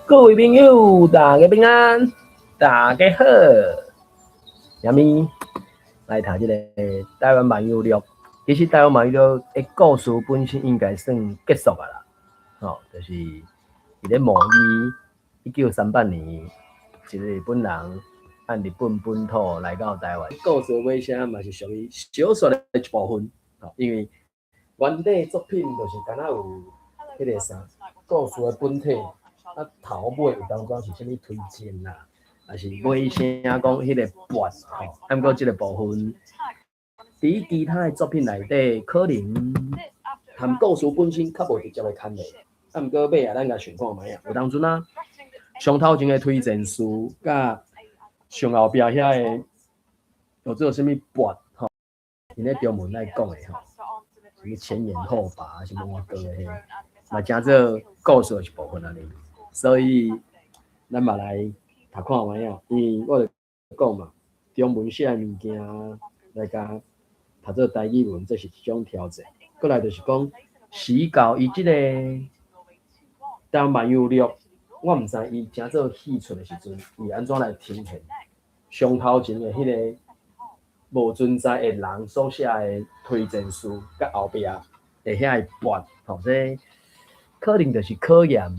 各位朋友，大家平安，大家好。啥物來讀這个台灣漫遊錄。其實台灣漫遊錄的故事本身應該算結束啊啦，吼，就是佇咧模擬1938年，一個日本人按日本本土來到台灣。故事尾聲嘛是屬於小說的一部分，吼，因為原底作品就是敢若有彼個啥故事的本體。啊，頭尾有當陣是啥物推薦啦，抑是尾聲講彼个跋吼，啊，毋過這个部分，佇其他的作品內底，可能含故事本身較無直接的牽連，啊，毋過尾仔咱共想看覓啊，有當陣啊，上頭前的推薦詞，佮上後壁遐個叫做啥物跋吼，𪜶咧中文來講的吼，啥物前言後跋，啥物碗糕的彼，嘛成做故事的一部分按呢。所以，咱嘛來讀看覓仔，因為我就講嘛，中文寫的物件來共讀做台語文，這是一種挑戰。過來就是講，時到伊這個台灣漫遊錄，我毋知伊成做戲出的時陣，伊按怎來呈現上頭前的彼个無存在的人所寫的推薦詞，佮後壁的遐个跋，吼，這可能就是考驗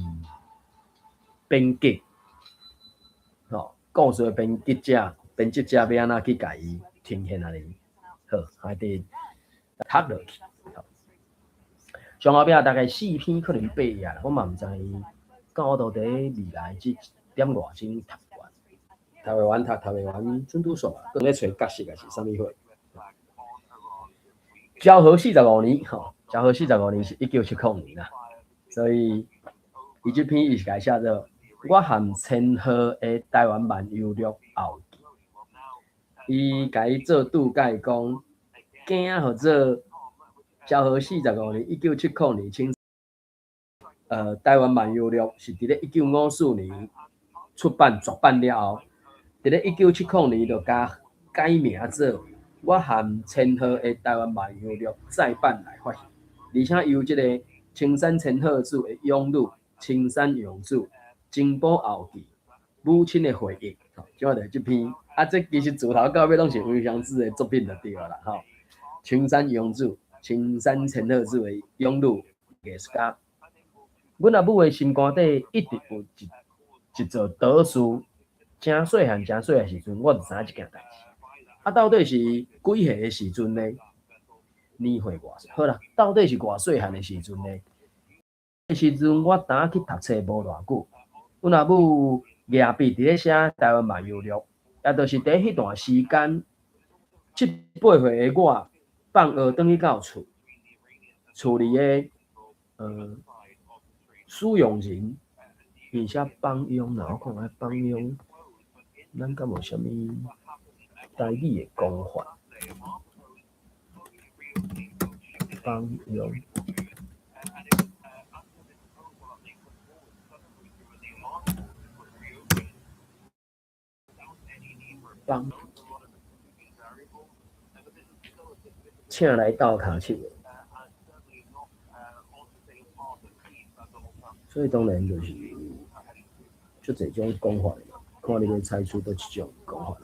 編輯，吼，故事的編輯者、編輯者欲按怎去共伊呈現按呢？好，還佇讀落去。上後壁大概四篇，可能八頁啦，我嘛毋知敢有佇未來這點外鐘讀完。讀袂完讀，讀袂完準拄煞，閣咧揣角色抑是啥物貨？昭和四十五年，吼，昭和四十五年是1970年啦，所以伊這篇伊是共寫做。我和千鶴的台灣漫遊錄後記，伊共伊做注解講，囝號做昭和四十五年，1970年，清，台灣漫遊錄是佇咧1954年出版絕版了後，佇咧1970年就共改名做我和千鶴的台灣漫遊錄再版來發行，而且由這个青山千鶴子的養女青山洋子。珍寶後記，母親的回憶，吼，這就是這篇。啊，這其實自頭到尾攏是黃湘子的作品就對了啦，吼。青山洋子，青山千鶴子的養女藝術家。阮阿母的心肝底一直有一座島嶼，誠細漢、誠細漢時陣，我就知影這件代誌。啊，到底是幾歲的時陣呢？年歲偌歲？好啦，到底是偌細漢的時陣呢？時陣我當去讀冊無偌久。阮阿母舉筆佇咧寫台灣漫遊錄，也就是佇彼段時間，七八歲的我放學轉去到厝，厝裡的使用人，伊寫幫傭啦，我看覓幫傭，咱敢無啥物台語的講法？幫傭。幫，請來鬥跤手，所以當然就是足濟種講法嘛，看你欲採取佗一種講法。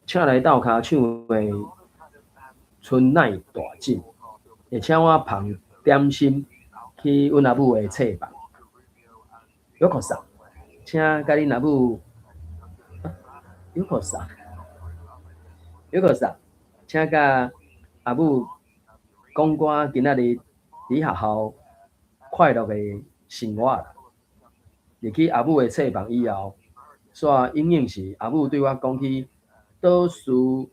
請來鬥跤手的春奈大進，會請我捧點心去阮阿母的冊房。ようこそ，請佮恁阿母。ようこそ，ようこそ，請佮阿母講我今仔日佇學校快樂的生活。入去阿母的冊房以後，煞隱隱是阿母對我講起島嶼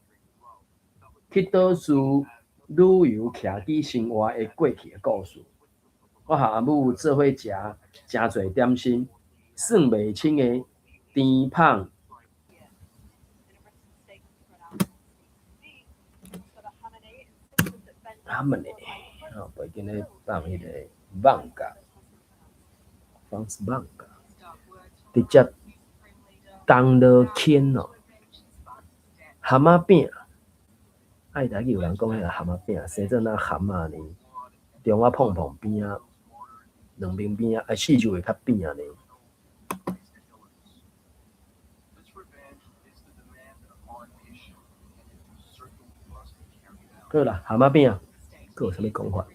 去島嶼旅遊徛機生活的過去的故事。我和阿母做伙食誠濟點心，算袂清的甜麭。他們呢？哦，袂記咧放彼个艋舺，放是艋舺，直接銅鑼牽哦，蚶仔餅，愛台語有人講彼个蚶仔餅，生做若蚶仔呢，中仔碰碰邊仔，兩邊邊仔，啊四周會較扁爾。好啦，蚶仔餅，閣有啥物講法？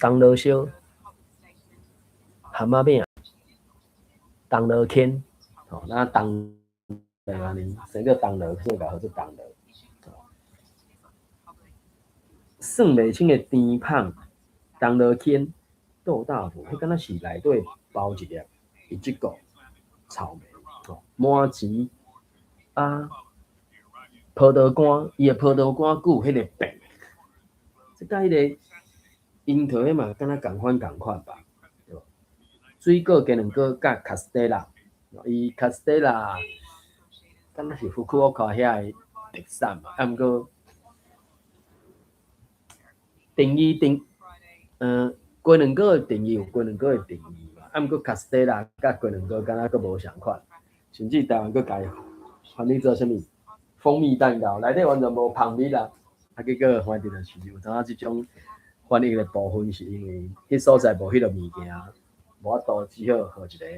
銅鑼燒，蚶仔餅，銅鑼牽，吼，那銅按呢，生做銅鑼，所以共號做銅鑼。算袂清的甜麭，銅鑼牽，豆大福，彼敢若是內底包一粒，伊這個草莓，吼，麻糍啊，葡萄乾，伊的葡萄乾閣有彼個白，這佮彼個櫻桃彼嘛敢若仝款仝款吧，對無？水果雞卵糕佮卡士達拉，伊卡士達拉敢若是福岡遐的特產嘛，啊毋過定義定，雞卵糕的定義有雞卵糕的定義嘛，啊毋過卡士達拉佮雞卵糕敢若閣無仝款，甚至台灣閣共伊翻譯做啥物蜂蜜蛋糕，內底完全無蜂蜜啦，啊結果反正就是有當這種翻譯的部分，是因為彼所在無彼個物件，無法度只好予一個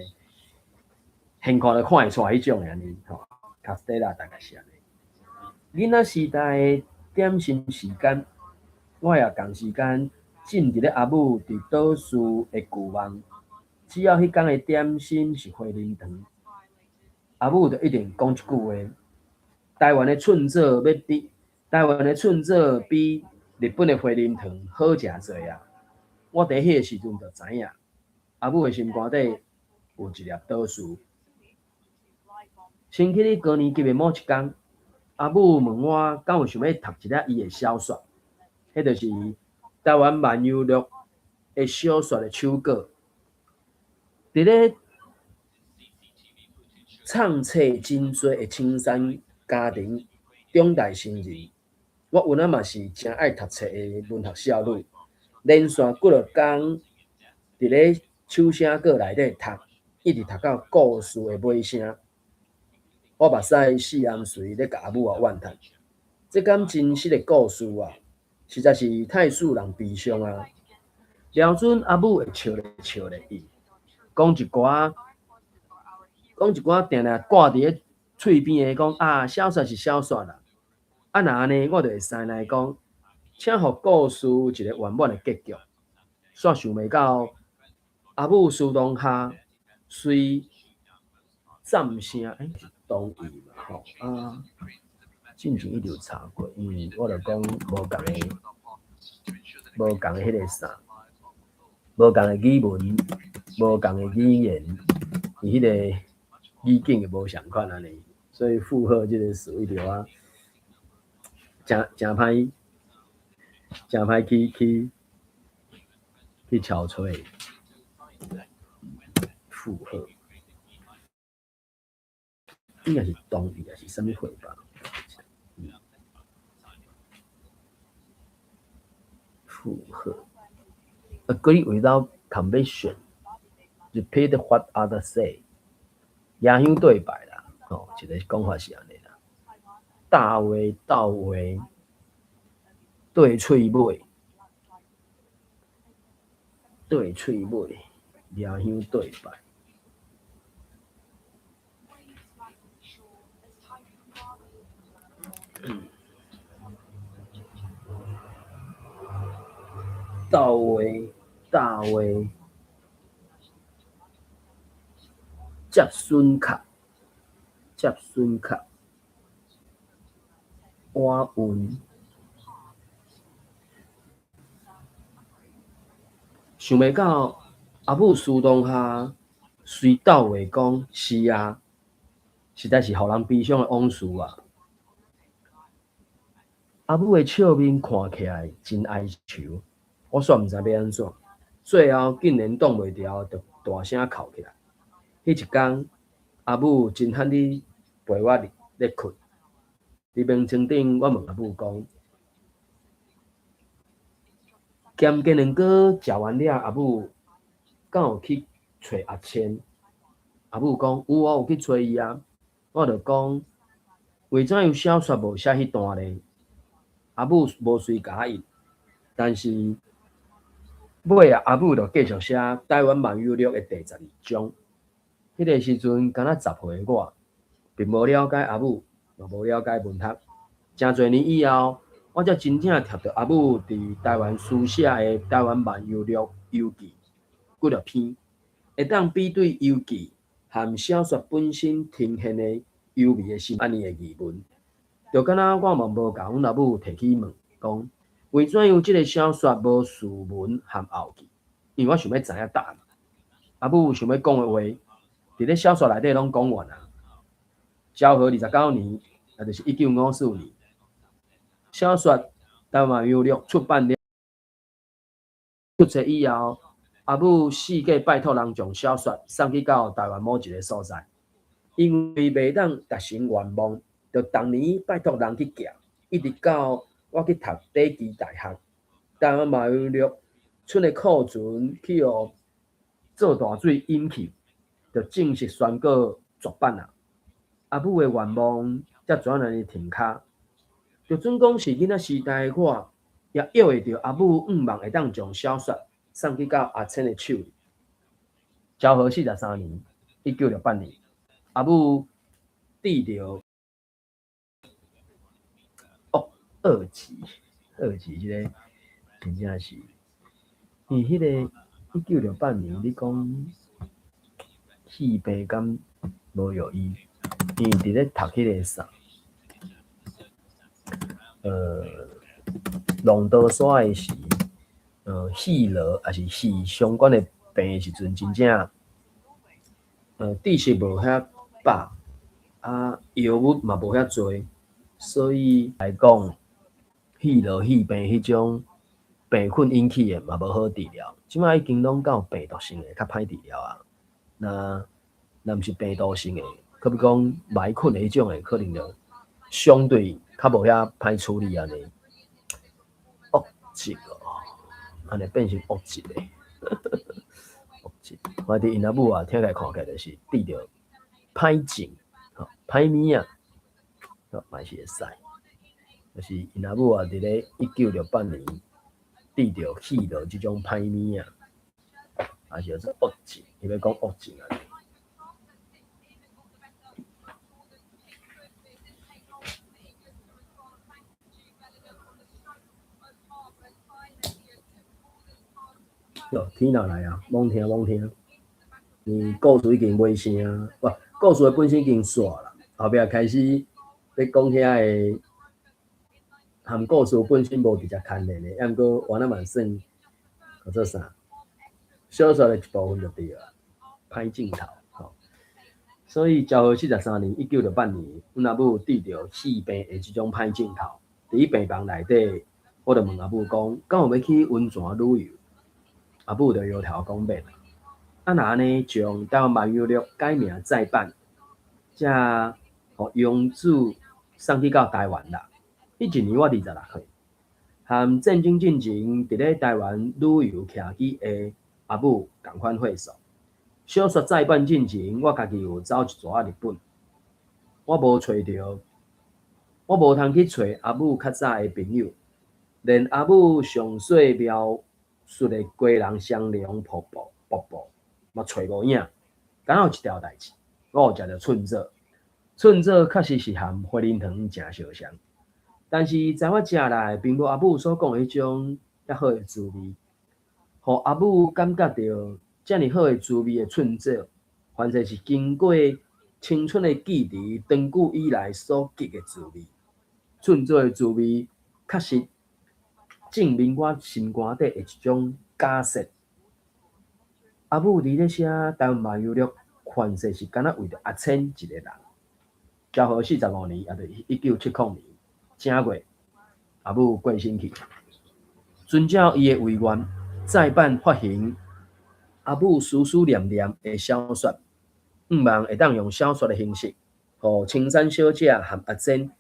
現看就看會出來彼種的按呢吼，卡士達拉大概是按呢。囡仔時代的點心時間，我也仝時間浸佇咧阿母佇倒事的舊夢。只要彼工的點心是花奶糖，阿母就一定講一句話：台灣的寸棗欲比台灣的寸棗比日本的花奶糖好誠濟啊！我佇彼个時陣就知影，阿母的心肝底有一粒倒事。先去咧高年級的某一工，阿母問我敢有想欲讀一下伊的小說，彼就是台灣漫遊錄的小說的手稿。佇咧藏冊真濟的青山家庭長大成人，我有仔嘛是誠愛讀冊的文學少女，連續幾落工佇咧手寫稿內底讀，一直讀到故事的尾聲。我目屎四暗隨咧共阿母啊怨嘆，這敢真實的故事啊，實在是太使人悲傷啊！了陣阿母會笑咧笑咧伊，講一寡，講一寡定定掛佇咧喙邊的講啊，小說是小說啦。啊，若按呢，我就會使來講，請予故事一個圓滿的結局。煞想袂到，阿母私當下雖贊聲，欸，同意嘛吼啊，進前一直有查過，因為我著講無仝的，無仝的彼個啥，無仝的語文，無仝的語言，伊彼個語境會無仝款按呢，所以附和這個詞一直啊，誠誠歹，誠歹去去去敲揣附和。應該是同意，抑是啥物貨吧？附和。Agree without conviction. Repeat what others say. 野香對白啦，吼，一個講法是按呢啦。大話鬥話，對喙尾，對喙尾，野香對白。鬥話，大話，接筍殼，接筍殼，碗運，想袂到阿母私當下隨鬥話講是啊，實在是予人悲傷的往事啊。阿母的笑面看起來真哀愁，我煞毋知欲按怎，最後竟然擋袂牢，就大聲哭起來。彼一工，阿母真罕哩陪我咧睏。佇眠床頂，我問阿母講：鹹雞卵糕食完了，阿母敢有去揣阿千？阿母講有啊，有去揣伊啊。我就講，為怎樣小說無寫彼段咧？阿母無隨共印，但是尾仔阿母就繼續寫《台灣漫遊錄》的第12章。彼个時陣，敢若10歲的我，並無了解阿母，嘛無了解文學。誠濟年以後，我才真正讀著阿母佇台灣書寫的《台灣漫遊錄》遊記幾落篇，會當比對遊記和小說本身呈現的幽微的心按呢的疑問。就敢若我嘛無共阮阿母提起問，講為怎樣這个小說無序文和後記？因為我想欲知影答案。阿母想欲講的話，佇咧小說內底攏講完啊。昭和29年，也就是1954年，小說《台灣漫遊錄》出版了出冊以後，阿母四界拜託人將小說送去到台灣某一个所在，因為袂當達成願望，就逐年拜託人去寄，一直到我去讀短期大學，《台灣漫遊錄》出的庫存去予做大水淹去，就正式宣告絕版啊！阿母的願望才怎按呢停跤？就準講是囡仔時代的我，也約會著阿母向望會當將小說送去到阿千的手裡。昭和43年，1968年，阿母得著哦，惡疾，惡疾這个真正是，伊彼个一九六八年，你講氣病敢無藥醫？伊佇咧讀彼个啥？龍多山的時，肺癆抑是肺相關的病的時陣，真正，知識無遐飽，啊，藥物嘛無遐濟，所以來講，肺癆、肺病彼種病菌引起的嘛無好治療。這擺已經攏到病毒性的較歹治療啊。那若毋是病毒性的，可比講霾菌的彼種的，可能就相對較無遐歹處理按呢。惡疾哦，按呢變成惡疾的，惡疾。我佇𪜶阿母啊，聽來看起來就是得著歹症，吼，歹物仔，吼，嘛是會使。就是𪜶阿母啊，佇咧1968年得著肺癆這種歹物仔，也是叫做惡症，伊欲講惡症按呢。喲，天若來啊，罔聽罔聽，伊故事已經尾聲，無，故事的本身已經煞啦，後壁開始欲講遐个，含故事本身無直接牽連的，抑毋過原來嘛算叫做啥？小說的一部分就對啊，歹鏡頭，吼。所以昭和43年，1968年，阮阿母得著肺病的這種歹鏡頭，佇病房內底，我就問阿母講，敢有欲去溫泉旅遊？阿母就搖頭講免。啊，若按呢將《台灣漫遊錄》改名再版，才予雍子送去到台灣啦。彼一年我26歲，和戰爭進前佇咧台灣旅遊徛機的阿母仝款歲數。小說再版進前，我家己有走一逝仔日本，我無揣著，我無通去揣阿母較早的朋友，連阿母上細描述的基隆雙龍瀑布瀑布嘛揣無影。敢若有一條代誌，我有食著寸棗，寸棗確實是和花奶糖誠相像，但是在我食來，並無阿母所講的彼種遐好的滋味，予阿母感覺著遮爾好的滋味的寸棗，凡勢是經過青春的記憶長久以來所結的滋味。寸棗的滋味確實證明我心肝底的一種假設。阿母佇咧寫《台灣漫遊錄》，凡勢是敢若為著阿千一个人。昭和45年，也就是1970年正月，阿母過身去。遵照伊的遺願，再版發行阿母思思念念的小說，向望會當用小說的形式，予青山小姐和阿珍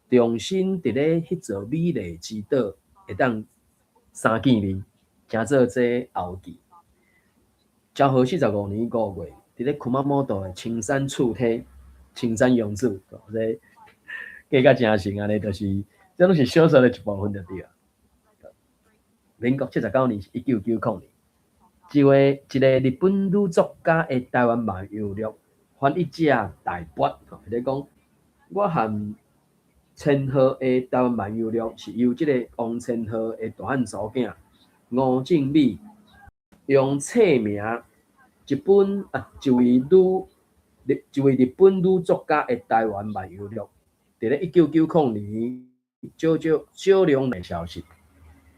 重新佇咧彼座美麗之島會當相見面，成做這後記。昭和45年5月，佇咧熊本的青山厝體，青山陽子，這過甲誠像按呢，就是這攏是小說的一部分就對。民國79年是1990年，一個日本女作家的台灣漫遊錄翻譯者大伯，吼，咧講我和千鶴的台灣漫遊錄是由這个王千鶴的大漢查某囝吳靜美用冊名一本啊，一位日本女作家的台灣漫遊錄，佇咧1990年少少少量的消息。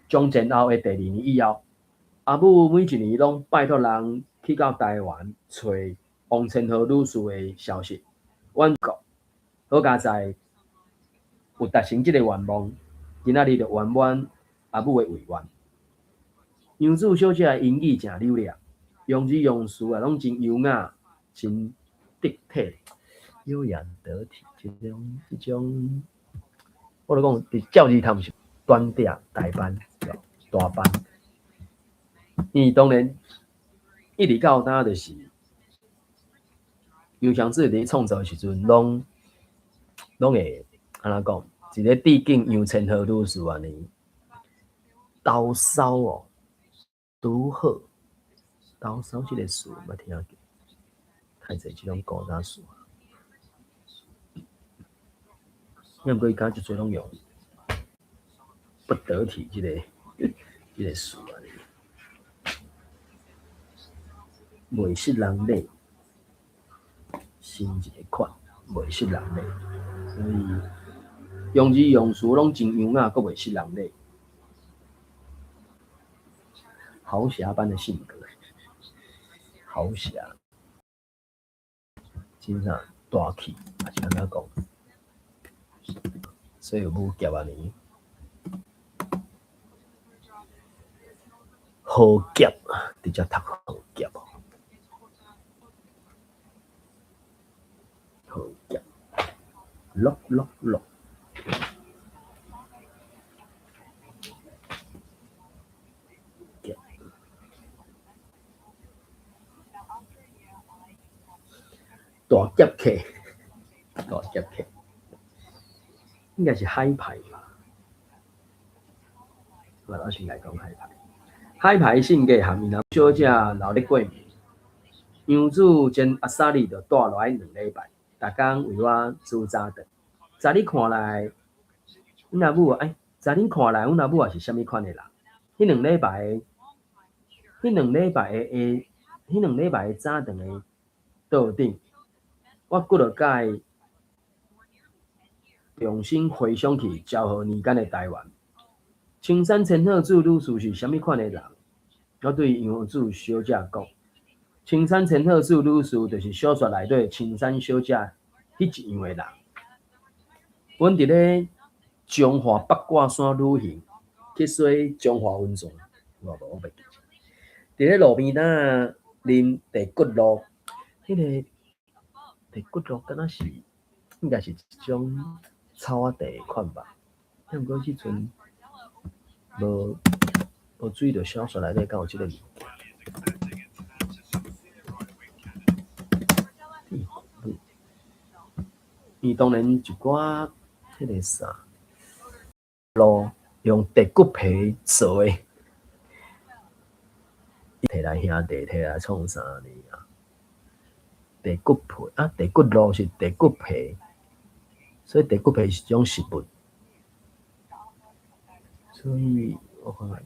終戰後的第二年以後，阿母每一年攏拜託人去到台灣揣王千鶴女士的消息。阮國好佳哉有達成這个願望，今仔日就圓滿阿母的遺願。楊子小姐的英語誠流利，用字用詞啊攏真優雅，真得體，優雅得體，這種，我咧講佇教字頭是端嗲大班。大班，伊當然一直到今就是楊雙子佇創作的時陣，攏會按怎講？一个致敬楊千鶴女士按呢，兜騷哦，拄好，兜騷這个詞捌聽過，太濟這種古早詞。毋過伊敢足濟攏用不得體這个詞按呢，袂失人禮，新一个款袂失人禮，所以用字用詞攏真優雅，閣袂失人禮，豪俠般的性格，豪俠，真啥大氣，抑是按怎講？所以有武俠按呢。豪俠，直接讀豪俠，豪俠，六六六，大俠客，大俠客，應該是海派吧？我先來講海派。海派性格和𪜶小姐鬧咧過年，楊子真阿薩利就帶落來2禮拜，逐工為我煮早頓。在你看來，阮阿母欸，在恁看來，阮阿母也是啥物款的人？彼兩禮拜的早頓的桌頂，我幾落擺重新回想起昭和年間的台灣。青山千鶴子女士是啥物款的人？我對楊子小姐講，青山千鶴子女士就是小說內底青山小姐彼一樣的人。阮佇咧彰化八卦山旅行，去洗彰化溫泉，我無我袂記。佇咧路邊摊啉地骨露，彼个地骨露敢若是應該是一種草仔茶款吧？毋過彼陣無注意著小說內底敢有這个物件。地骨露，伊當然一寡彼个啥露用地骨皮做的，摕來兄弟摕來創啥呢？地骨皮啊，地骨露是地骨皮，所以地骨皮是一種食物。所以我看覓，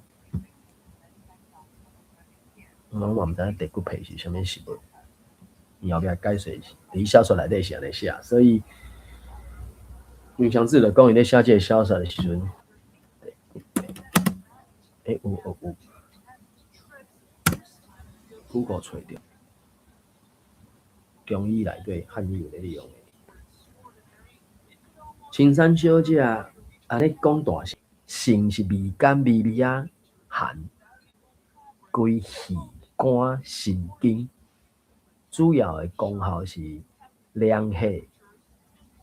我嘛毋知影地骨皮是啥物食物。伊後壁解說是，佇小說內底是按呢寫，所以楊雙子就講伊咧寫這个小說的時陣，地骨皮，欸有有有，Google 揣著，中醫內底漢語有咧用的。青山小姐按呢講大聲，性是味甘微微仔寒，歸肺肝腎經，主要的功效是涼血、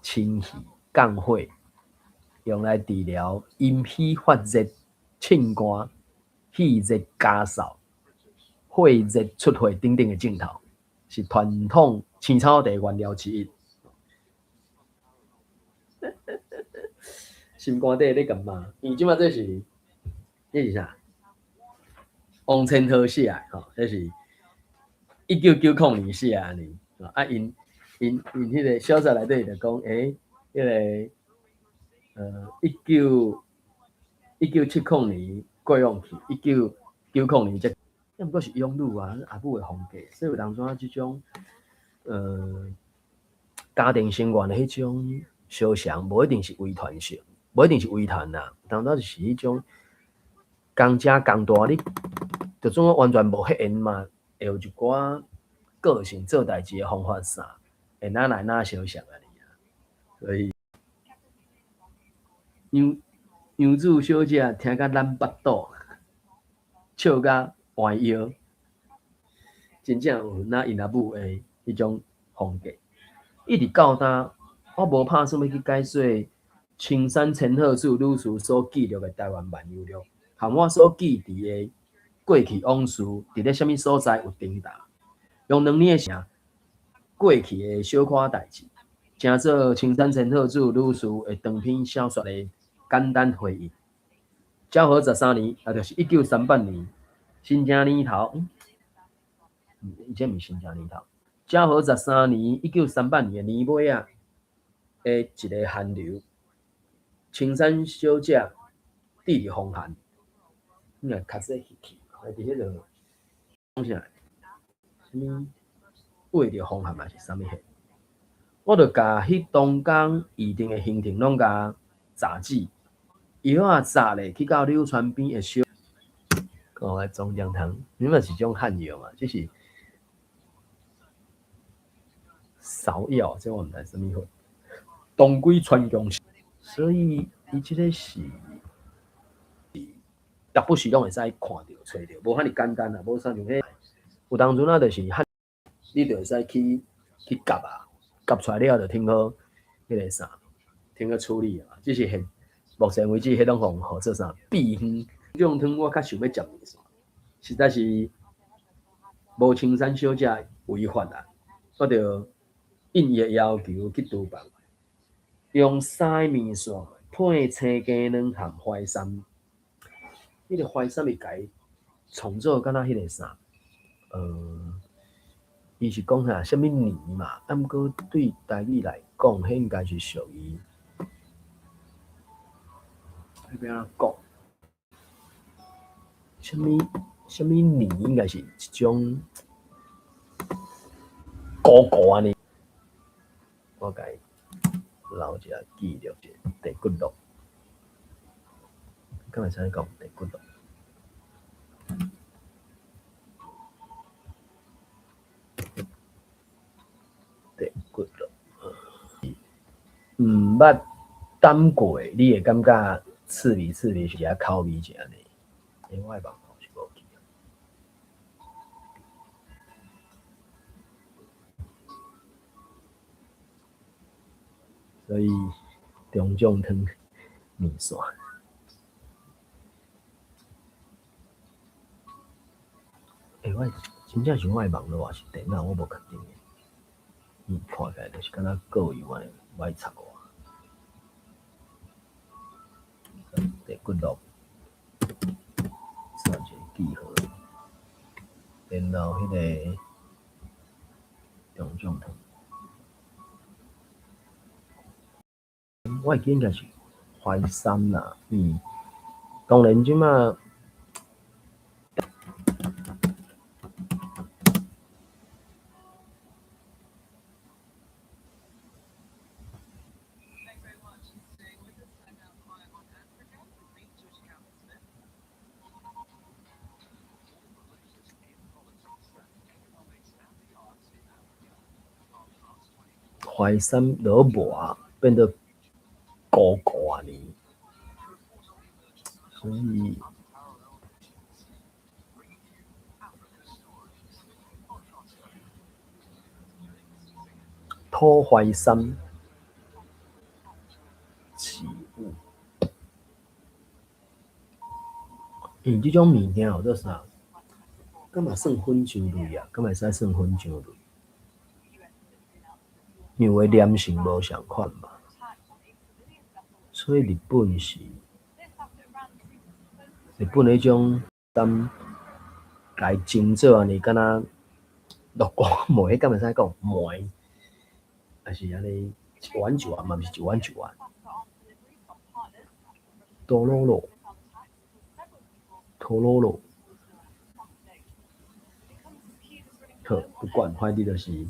清氣、降火，用來治療陰虛發熱、凊汗、氣熱咳嗽、火熱出血等等的症頭，是傳統青草茶原料之一。心肝底咧共罵，伊這馬這是，這是啥？王千和寫的吼，這是1990年寫的按呢。啊，𪜶𪜶𪜶彼个小說內底就講，欸，彼个1970年過往去，1990年才，抑毋過是養女啊，阿母的風格，所以有當陣仔這種，家庭成員的彼種相像，無一定是遺傳性，無一定是遺傳啦，有當陣就是彼種共遮共大，你就算完全無血緣嘛，會有一寡個性做代誌的方法啥，會哪來哪相像按呢啊，所以楊楊子小姐聽甲懶腹肚，笑甲彎腰，真正有若𪜶阿母的彼種風格。一直到今，我無拍算欲去解說青山千鶴子女士所記錄的台灣漫遊錄，和我所記佇的過去往事，佇咧啥物所在有重疊。用2年的時間，過去的小可代誌，成做青山千鶴子女士的長篇小說的簡單回憶。昭和13年，也就是1938年，新正年頭，嗯，這毋是新正年頭。昭和十三年，1938年的年尾仔，的一个寒流，青山小姐佇伫風寒，你若較早去去，佇彼个講啥？啥物為著風寒還是啥物貨？我就共彼當工預定的行程攏共紮紙，藥仔紮咧去到柳川邊的小，講來中將湯，你嘛是種漢藥嘛？這是芍藥，這我毋知啥物貨。當歸川芎，所以伊這个是，逐不時攏會使看著、揣著，無遐爾簡單啊，無親像彼有當陣啊，就是漢，你就會使去去夾啊，夾出來了就挺好，彼个啥，挺好處理啊。只是現目前為止，彼攏予號做啥避遠。這種湯我較想欲食麵線，實在是無青山小姐違法啊，我就應伊的要求去廚房，用三个麵線配青雞卵含淮山。彼个淮山伊共伊創做敢若彼个啥，伊是講啥啥物年嘛？啊，毋過對台語來講，彼應該是屬於，欲按怎講？啥物啥物年應該是一種糊糊按呢。我共伊留一下記錄者，地骨露，敢會使講地骨露？地骨露，毋捌擔過，你會感覺刺鼻刺鼻，是一口味是按呢？欸，我的網路是無去啊。所以中將湯麵線。欸，我真正是我的網路抑是電腦，我無確定。伊看起來就是敢若過油按呢，歹插我。地骨露，做一个記號，然後彼个中將湯，我會記應該是淮山啦，當然這馬。淮山落磨變做糊糊按呢，所以土淮山起霧，因為這種物件叫做啥？敢嘛算粉漿類啊？敢會使算粉漿類？因為黏性無仝款嘛，所所以日本是日本彼種當共伊蒸做按呢，敢若落瓜糜，敢會使講糜，抑是按呢一丸一丸嘛，毋是一丸一丸。とろろ，とろろ，好，不管，反正就是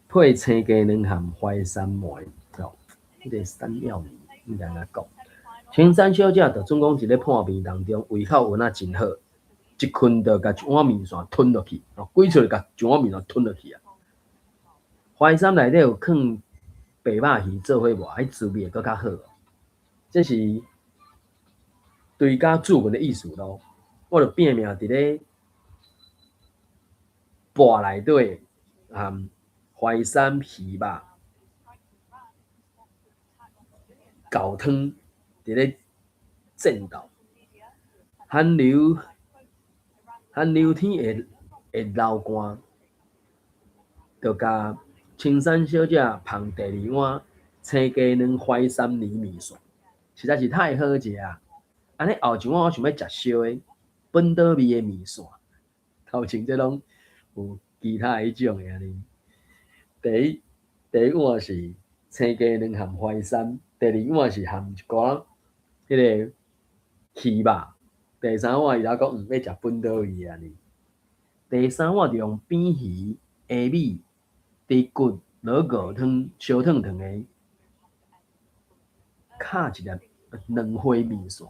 配青雞卵含淮山糜，吼，彼個山藥麵應該按呢講。青山小姐就準講佇咧破病當中，胃口有哪真好，一睏就共一碗麵線吞落去，吼，幾喙就共一碗麵線吞落去啊。淮山內底有囥白肉魚做伙磨，彼滋味會閣較好。這是追加注文的意思囉。我就拼命佇咧盤內底含淮山魚肉厚湯佇咧戰鬥，寒流寒流天會會流汗，就共青山小姐捧第二碗青雞卵淮山泥麵線，實在是太好食啊！按呢後一碗我想欲食燒的本島味的麵線，頭前這攏有其他彼種的按呢。第一第一碗是青雞卵含淮山，第二碗是含一寡彼个魚肉，第三碗伊才講欲食本島味的按呢。第三碗就用扁魚、蝦米、豬骨滷魚湯燒燙燙的，敲一粒卵花麵線，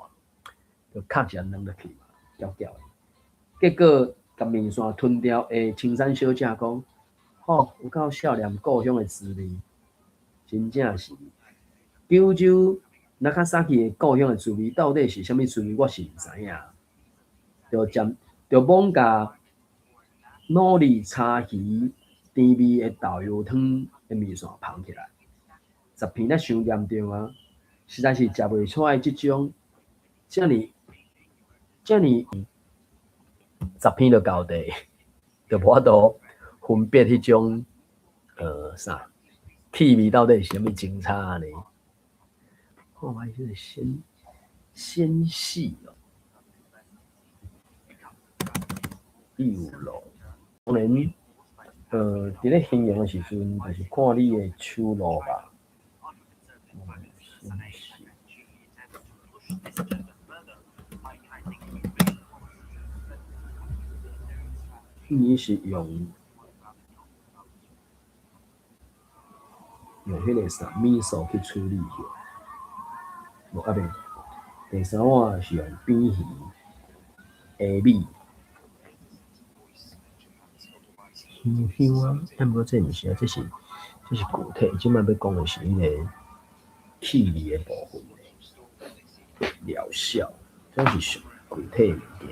就敲一粒卵落去嘛，攪攪的。結果共麵線吞掉的青山小姐講：吼，有夠少年故鄉的滋味，真正是九州那卡薩基的故鄉的滋味到底是啥物滋味？我是毋知影。就食就罔共努力柴魚甜味的豆油湯的麵線捧起來，十片仔傷嚴重啊！實在是食袂出來這種遮爾遮爾十片就夠地，就無法度分別彼種啥氣味到底是啥物精彩呢？看覓這個纖纖細哦，幼露。當然，佇咧形容的時陣，就是看你的手路吧。纖細。你是用用彼个啥味素去處理的？無啊袂，第三碗是用扁魚、蝦米，香香啊！啊，毋過這毋是啊，這是這是具體，這擺欲講的是彼個氣味的部分療效，這是上具體的物件。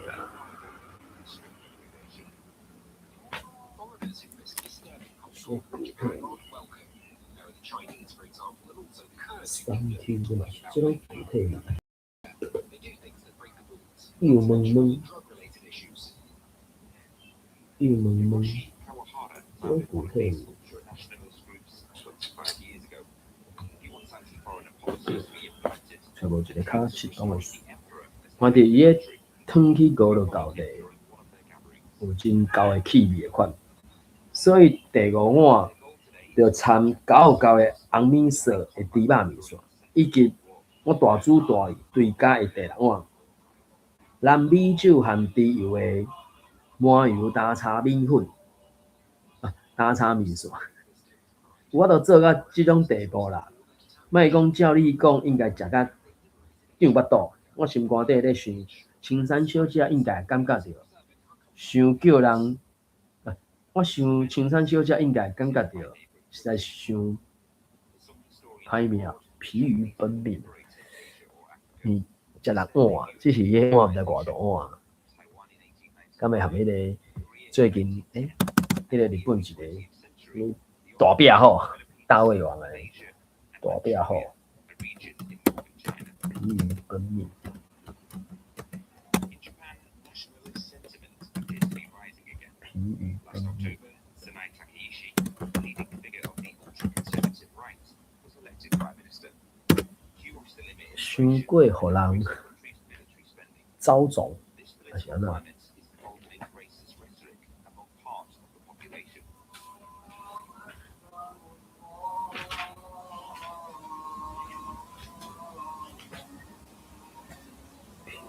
具體。三天這嘛是這種具體物。幼毛毛，幼毛毛，這種具體物。揣無一个較適當的，看著伊的湯去熬就夠地，有真厚的氣味的款。所以第五碗就摻厚厚的紅米色的豬肉麵線，以及我大煮大追加的第六碗藍米酒含豬油的麻油焦炒麵粉，啊，焦炒麵線。有法度做到這種地步啦，莫講照你講，應該食甲脹腹肚。我心肝底咧想，青山小姐應該感覺著，傷叫人。我想青山小姐應該感覺著，實在傷歹命，疲於奔命。你食六碗，只是彼碗毋知偌大碗。敢會含彼個最近彼個日本一個大壁虎，大胃王的大壁虎，疲於奔命。疲於奔命。傷過予人走傱，抑是按怎？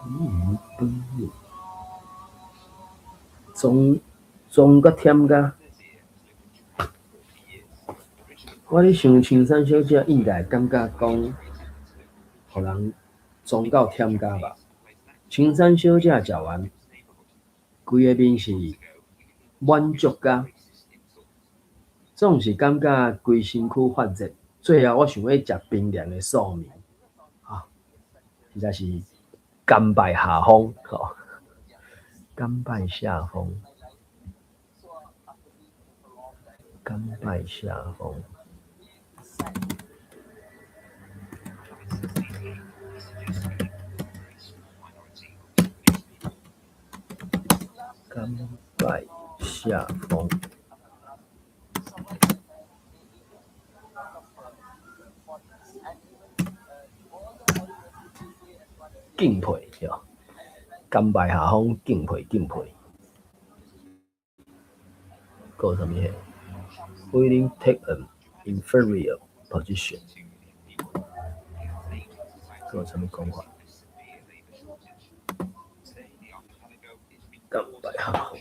疲於奔命，裝裝甲忝甲。我咧想青山小姐應該會感覺講，予人裝到忝甲吧。青山小姐食完，規个面是滿足甲，總是感覺規身軀發熱。最後我想欲食冰涼的素麵，啊，實在是甘拜下風，吼，甘拜下風，甘拜下風。甘拜下風。敬佩對，甘拜下風，敬佩敬佩。閣有啥物貨？Willing take an inferior position。閣有啥物講法？甘拜下風。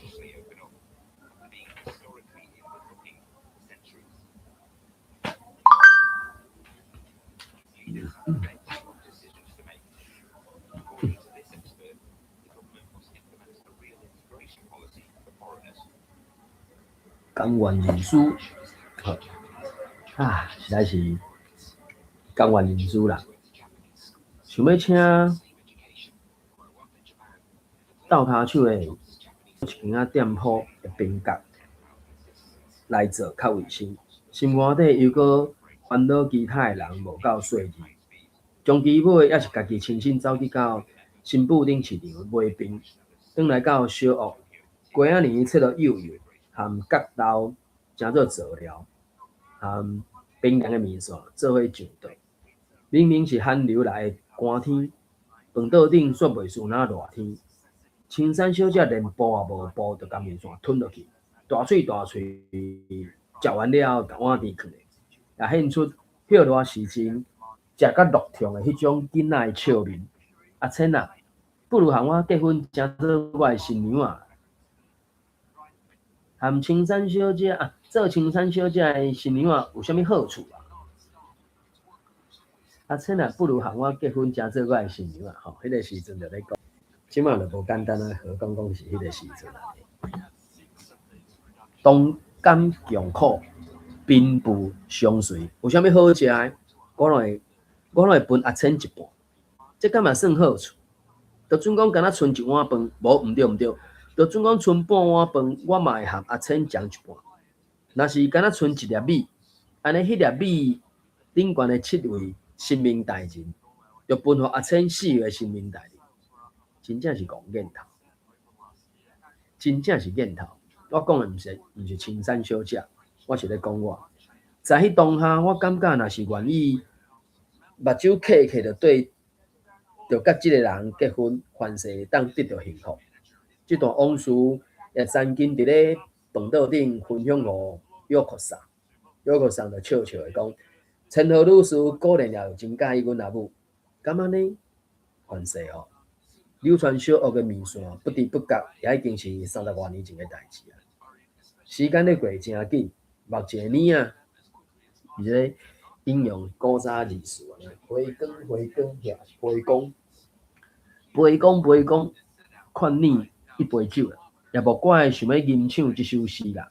甘願認輸，啊，實在是甘願認輸啦。想欲請鬥跤手的一間仔店鋪的邊角來做較衛生，心肝底猶閣煩惱其他的人無夠細膩，終其尾猶是家己親身走去到新布頂市場買冰，轉來到小屋，瓜仔泥切予幼幼，含角豆成做佐料，含冰涼的麵線做伙上桌。明明是寒流來的寒天，飯桌頂煞袂輸若熱天。青山小姐連步也無步，就共麵線吞落去，大喙大喙食完了後，共碗甜囥咧，也現出歇熱時陣食甲落暢的彼種囡仔的笑面。阿千啊，不如和我結婚，成做我的新娘仔。含青山小姐啊，做青山小姐的新娘仔有啥物好處啊？阿千啊，不如和我結婚，成做我的新娘仔吼。彼個時陣就咧講，這馬就無簡單啊，何講講是彼個時陣。同甘共苦，貧富相隨，有啥物好食的？我攏會分阿千一半，這敢嘛算好處？就準講敢若賰一碗飯，無毋對毋對，就準講賰半碗飯，我嘛會和阿千爭一半。若是敢若賰一粒米，按呢彼粒米頂懸的七位神明大人，就分予阿千四個神明大人，真正是戇癮頭，真正是癮頭。我講的毋是青山小姐，我是咧講我。在彼當下，我感覺若是願意目睭瞌瞌就對，就佮這個人結婚，凡事會當得著幸福。這段往事也曾經佇咧飯桌頂分享予約克桑，約克桑就笑笑的講：千鶴女士果然也真佮意阮阿母，敢按呢？凡事哦，柳川小屋的麵線，不知不覺也已經是三十外年前的代誌啊。時間咧過誠緊，目一个年啊，而且引用古早字詞啊，回光回光，回光，杯講杯講，勸你一杯酒啦，也無怪想欲吟唱這首詩啦。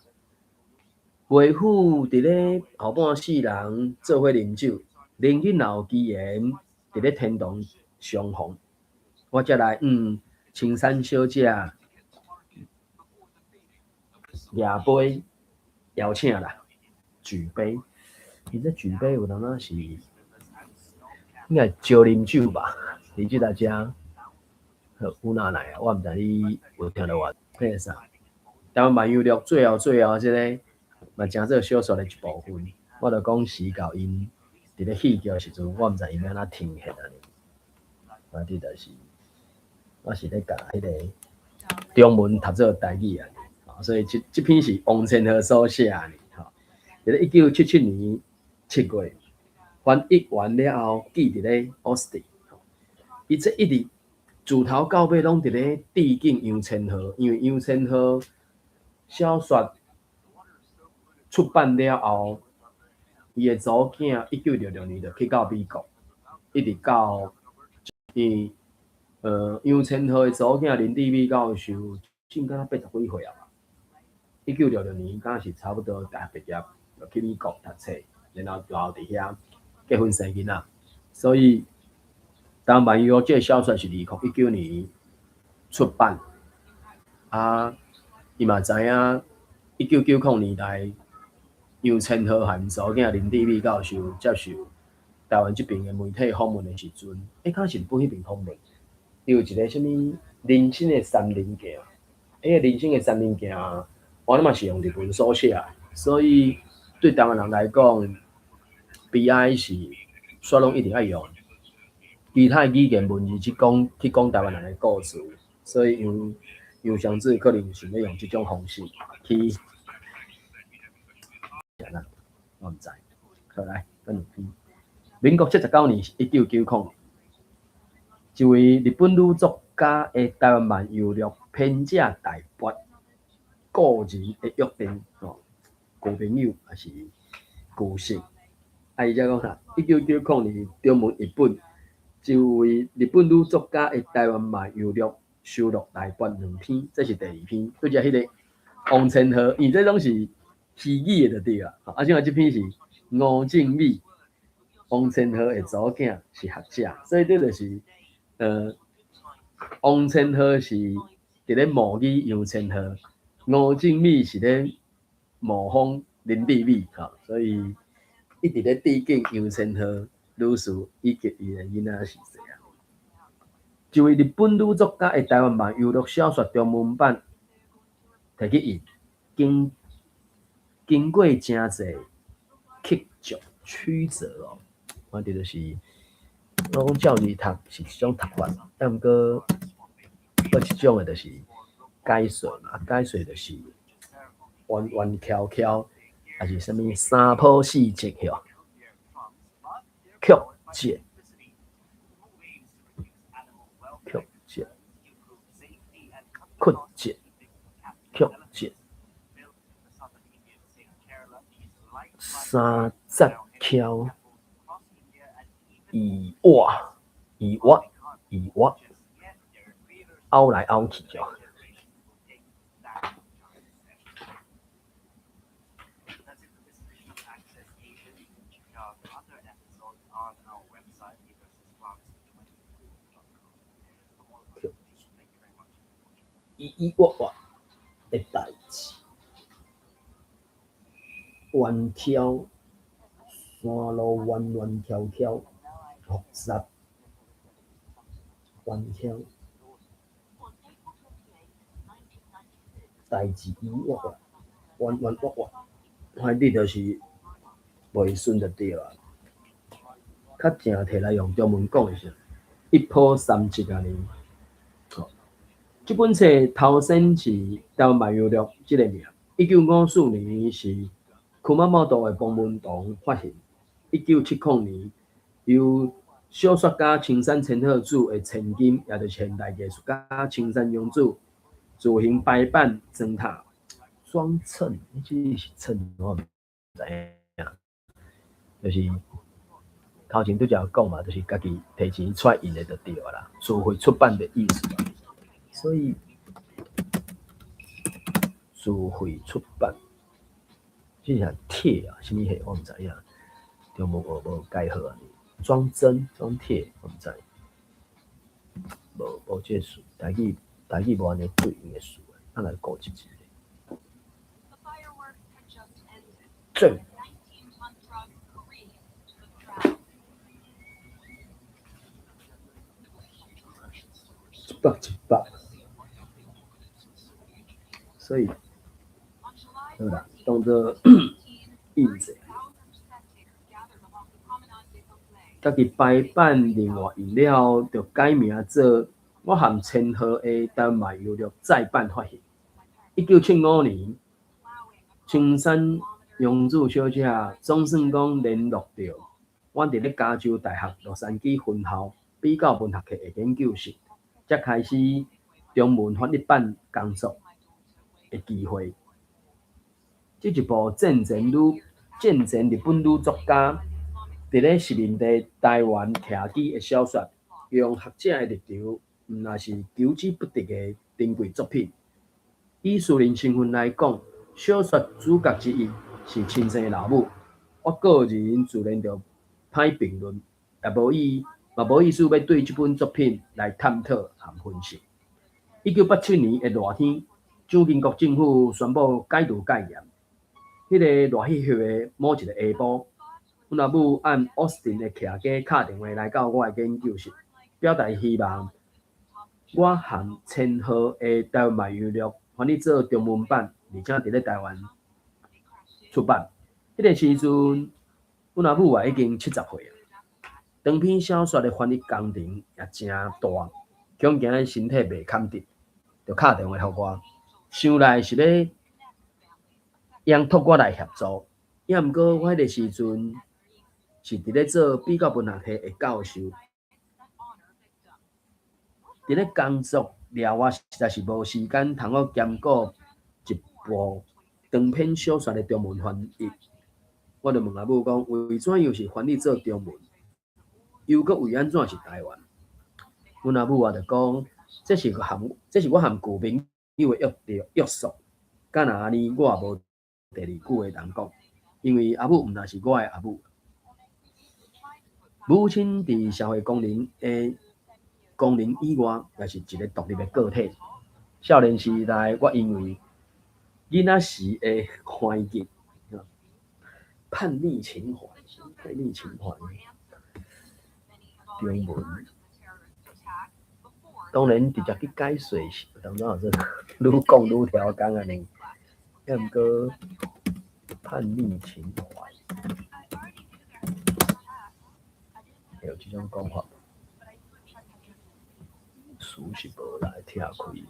袂赴佇咧後半世人做伙啉酒，明日若有機緣，佇咧天堂相逢，我才來青山小姐舉杯邀請啦，舉杯。伊這舉杯有當仔是應該招啉酒吧？你這大家好有哪來啊？我毋知你有聽著無？彼个啥？台灣萬有錄最後最後這个嘛，成做小說的一部分。我就講時到𪜶佇佇咧戲劇的時陣，我毋知伊欲按怎呈現按呢。反正就是，我是咧共彼個中文讀做台語按呢，所以這篇是王千和所寫的吼。佇咧1977年7月翻譯完了後，寄佇咧奧斯汀。伊這一直自頭到尾攏佇咧致敬楊千鶴，因為楊千鶴小說出版了後，伊的查某囝1966年就去到美國，一直到伊楊千鶴的查某囝林志美教授，應該80幾歲啊。1966年敢是差不多大學畢業，就去美國讀冊，然後留佇遐結婚生囡仔。所以《台灣漫遊錄》這个小說是2019年出版，啊，伊嘛知影1990年代楊千鶴和𪜶查某囝林志美教授接受台灣這爿的媒體訪問的時陣，敢是日本彼爿訪問，伊有一个啥物人生的三棱鏡，彼个人生的三棱鏡，我嘛是用日文所寫的，所以對台灣人來講，悲哀是煞攏一定愛用其他的語言文字去講台灣人的故事，所以楊楊尚志可能想欲用這種方式去，我毋知。好來，咱兩篇。民國79年，1990，一位日本女作家的台灣漫遊錄編者大伯個人的約定，吼，舊朋友抑是舊識。啊，伊才講啥？1990年中文譯本，一位日本女作家的台灣漫遊錄收錄內八兩篇，這是第二篇。拄才彼个王千鶴，伊這攏是虛擬的就對啊。啊，這擺這篇是吳靜美，王千鶴的查某囝是學者，所以這就是王千鶴是佇咧模擬楊千鶴，吳靜美是咧模仿林志美，吼，所以一直咧致敬楊千鶴女士以及伊的囡仔是誰啊？一位日本女作家的台灣漫遊錄小說中文版提去印，經過誠濟曲折曲折哦，反正就是我講照字讀是一種讀法，啊，毋過閣一種的就是解說嘛，解說就是彎彎翹翹，抑是啥物三抱四折吼，曲折，曲折，曲折，曲折，三節翹，伊活，伊活，伊活，拗來拗去哦。咿咿哇哇的代誌，彎曲，山路彎彎曲曲，複雜，彎曲，代誌咿咿哇哇，彎彎挖挖，反正就是袂順就對啊。較正提來用中文講的是，一波三折按呢。這本冊頭先是台灣漫遊錄這个名，1954年是熊本的彭文堂發行，1970年由小說家青山千鶴子的千金，也就是現代藝術家青山陽子自行排版裝塔裝襯，這是襯我毋知影，就是頭前拄才有講嘛，就是家己提錢出來印的就對啦，自費出版的意思。所以自費出版，這是貼啊，啥物貨我毋知影，中文學無解好按呢，裝幀裝貼我毋知，無這個詞，台語無按呢對應的詞，咱來顧一下。正。一百一百。所以，好啦，當做印者。家己排版，另外印了後，就改名做《我和千鹤的台灣漫遊錄》再版發行。1975年，青山陽子小姐總算講聯絡著阮佇咧加州大學洛杉磯分校比較文學系的研究室，才開始中文翻譯版工作的機會。這一部戰前日本女作家佇咧殖民地台灣徛基的小說，用學者的立場，毋若是求之不得的珍貴作品。以私人身份來講，小說主角之一是親生的老母，我個人自然就歹評論，也無意思欲對這本作品來探討和分析。1987年的熱天，蔣經國政府宣布解除戒嚴。彼个熱煦煦的某一个下晡，阮阿母按奧斯汀的徛家敲電話來到我的研究室，表達希望我和千鶴的台灣漫遊錄翻譯做中文版，而且佇咧台灣出版。彼个時陣，阮阿母也已經70歲啊。長篇小說的翻譯工程也誠大，恐驚身體袂堪得，就敲電話予我，想來是欲央託我來協助，抑毋過我彼个時陣是佇咧做比較文學系的教授，佇咧工作了，我實在是無時間通好兼顧一部長篇小說的中文翻譯。我就問阿母講，為怎樣是翻譯做中文？又閣為按怎是台灣？阮阿母也就講，這是我和舊朋友的約束，敢若按呢，我也無第二句話通講，因為阿母毋但是我的阿母，母親佇社會功能以外，也是一個獨立的個體。少年時代，我因為囡仔時的環境，叛逆情懷，叛逆情懷，中文，當然直接去解說是，當怎說，愈講愈超工按呢。抑毋過叛逆情懷，會有這種講法無？詞是無來拆開，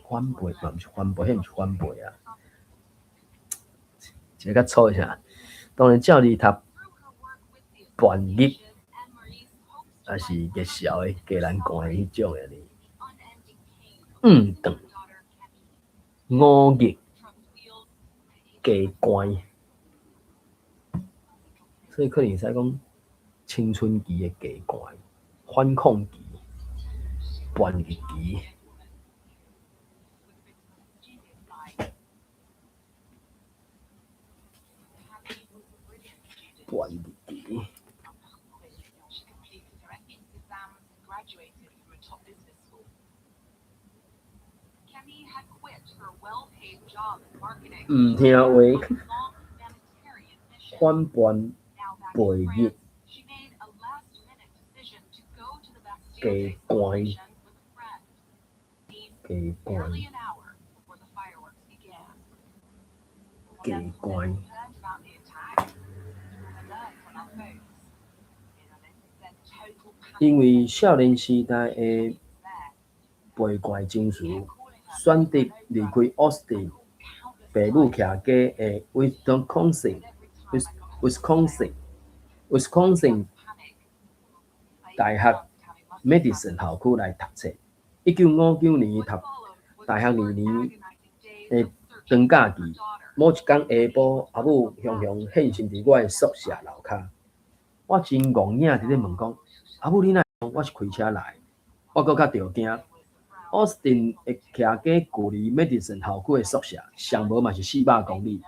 反背嘛毋是反背，彼毋是反背啊！一个較粗的啥？當然照字讀叛逆，抑是熱笑的雞難看的彼種的呢？五頓五日雞關，所以可能會使講青春期的雞關、反抗期、叛逆期、叛逆期。毋聽話，反叛背逆，雞關，雞關，雞關。因為少年時代的背怪情緒，選擇離開奧斯汀，爸母徛家的 Wisconsin 大學 Madison 校區來讀冊。1959年讀大學二年的長假期，某一工下晡，阿母雄雄現身佇我的宿舍樓跤。我真戇影佇咧問講：阿母，你哪會？我是開車來，我閣較著驚。奧斯汀的徛家距離 Madison 校區的宿舍，上無嘛是400公里。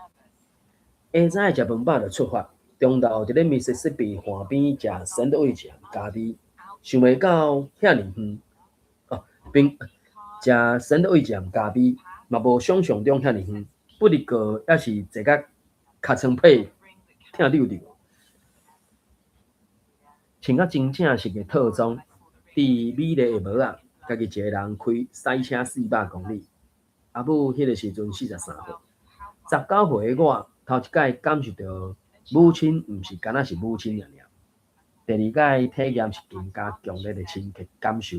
下早食飯飽就出發，中晝佇咧密西西比岸邊食三多味咖啡，想袂到遐爾遠。哦，並食三多味咖啡嘛無想像中遐爾遠，不過猶是坐甲尻川皮疼溜溜。穿甲真正式的套裝，佇美麗的帽仔，家己一个人開駛車400公里。阿母彼个時陣43歲，19歲的我頭一擺感受著母親毋是干焦是母親爾爾。第二擺體驗是更加強烈的深刻感受，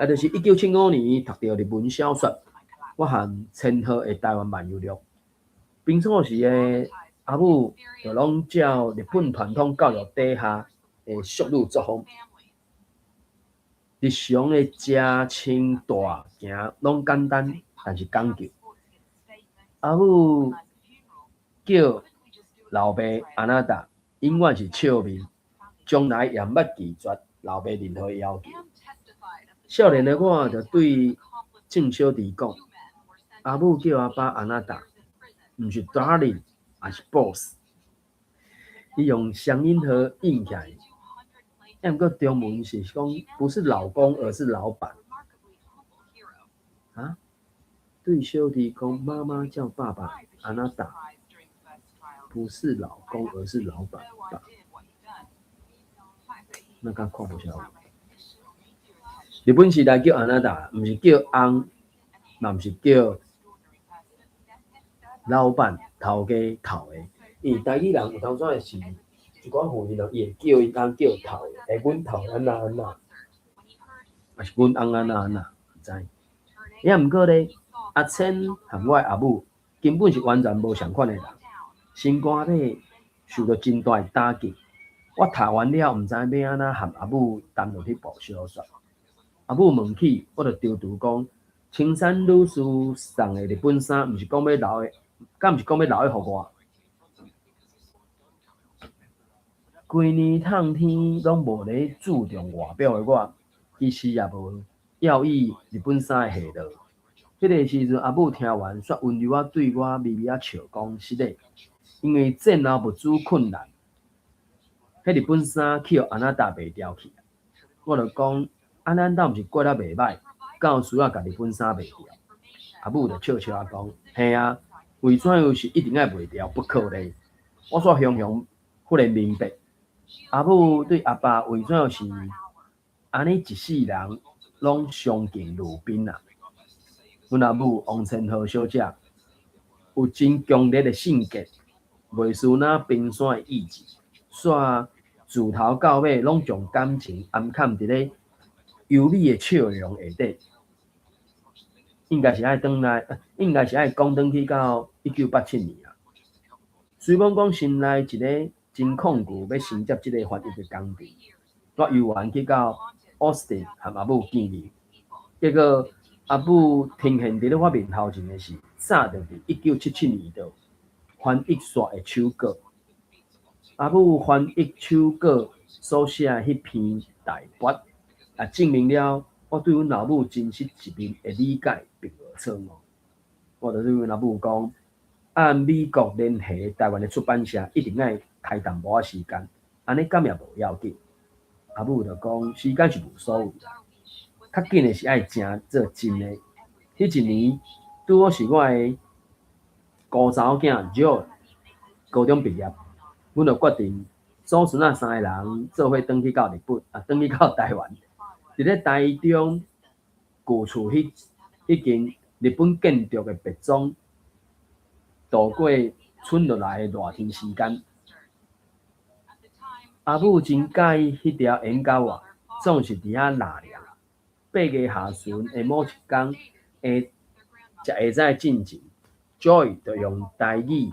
也就是1975年讀著日文小說，我和千鶴的台灣漫遊錄。平常時的阿母就攏照日本傳統教育底下的淑女作風，日常的食穿帶行攏簡單，但是講究。阿母叫老爸あなた，永遠是笑面，從來也毋捌拒絕老爸任何要求。少年的我就對眾小弟講：阿母叫阿爸あなた，毋是 darling，也是 boss。伊用雙引號印起來，抑毋過中文是講不是老公，而是老闆。啊？對小弟講，媽媽叫爸爸あなた，不是老公，而是老闆吧？那敢看無啥？日本時代叫あなた，毋是叫翁，嘛毋是叫老闆、頭家、頭的。因為台語人有當陣是一寡婦人，伊會叫伊翁叫頭的，欸，阮頭按怎按怎，抑是阮翁按怎按怎，毋知。抑毋過咧，阿千和我的阿母根本是完全無仝款的人，心肝底受著真大的打擊。我讀完了，毋知欲按怎和阿母談論彼部小說。阿母問起，我就櫥櫥講：青山女士送的日本衫，毋是講欲留的，敢毋是講欲留予我？規年透天攏無咧注重外表的我，其實也無要意日本衫的下落。彼个時陣，阿母聽完，煞溫柔仔對我微微仔笑講：是的，因為戰後物資困難，彼日本衫去予あなた賣掉去。我就講，按呢咱兜毋是過得袂䆀，敢有需要共日本衫賣掉？阿母就笑笑仔講：嘿啊，為怎樣是一定愛賣掉不可咧？我煞雄雄忽然明白，阿母對阿爸為怎樣是按呢一世人攏相敬如賓啊！阮阿母王千鶴小姐有真強烈的性格，袂輸那冰山的意志，煞自頭到尾攏將感情掩藏佇咧優美的笑容下底。應該是愛轉來，應該是愛講轉去到1987年啊。雖罔講心內一个真抗拒欲承接這个翻譯的工程，我猶原去到奧斯汀和阿母見面，結果阿母呈現佇咧我面頭前的是早就佇1977年就翻譯煞的手稿。阿母翻譯手稿所寫的彼篇代筆，也證明了我對阮老母真實一面的理解並無錯誤。我就對阮阿母講，按美國聯繫台灣的出版社，一定愛開淡薄仔時間，按呢敢也無要緊。阿母就講，時間是無所謂啦，較緊的是愛成做真的。彼一年拄好是我的姑查某囝 Joe 高中畢業，阮就決定祖孫仔三个人做伙轉去到日本，啊，轉去到台灣。佇咧台中舊厝彼間日本建築的別莊，度過春落來的熱天時間。阿母真佮意彼條緣溝仔，總是佇遐納涼。8月下旬的某一工，下食下早進前，Joy 就用台語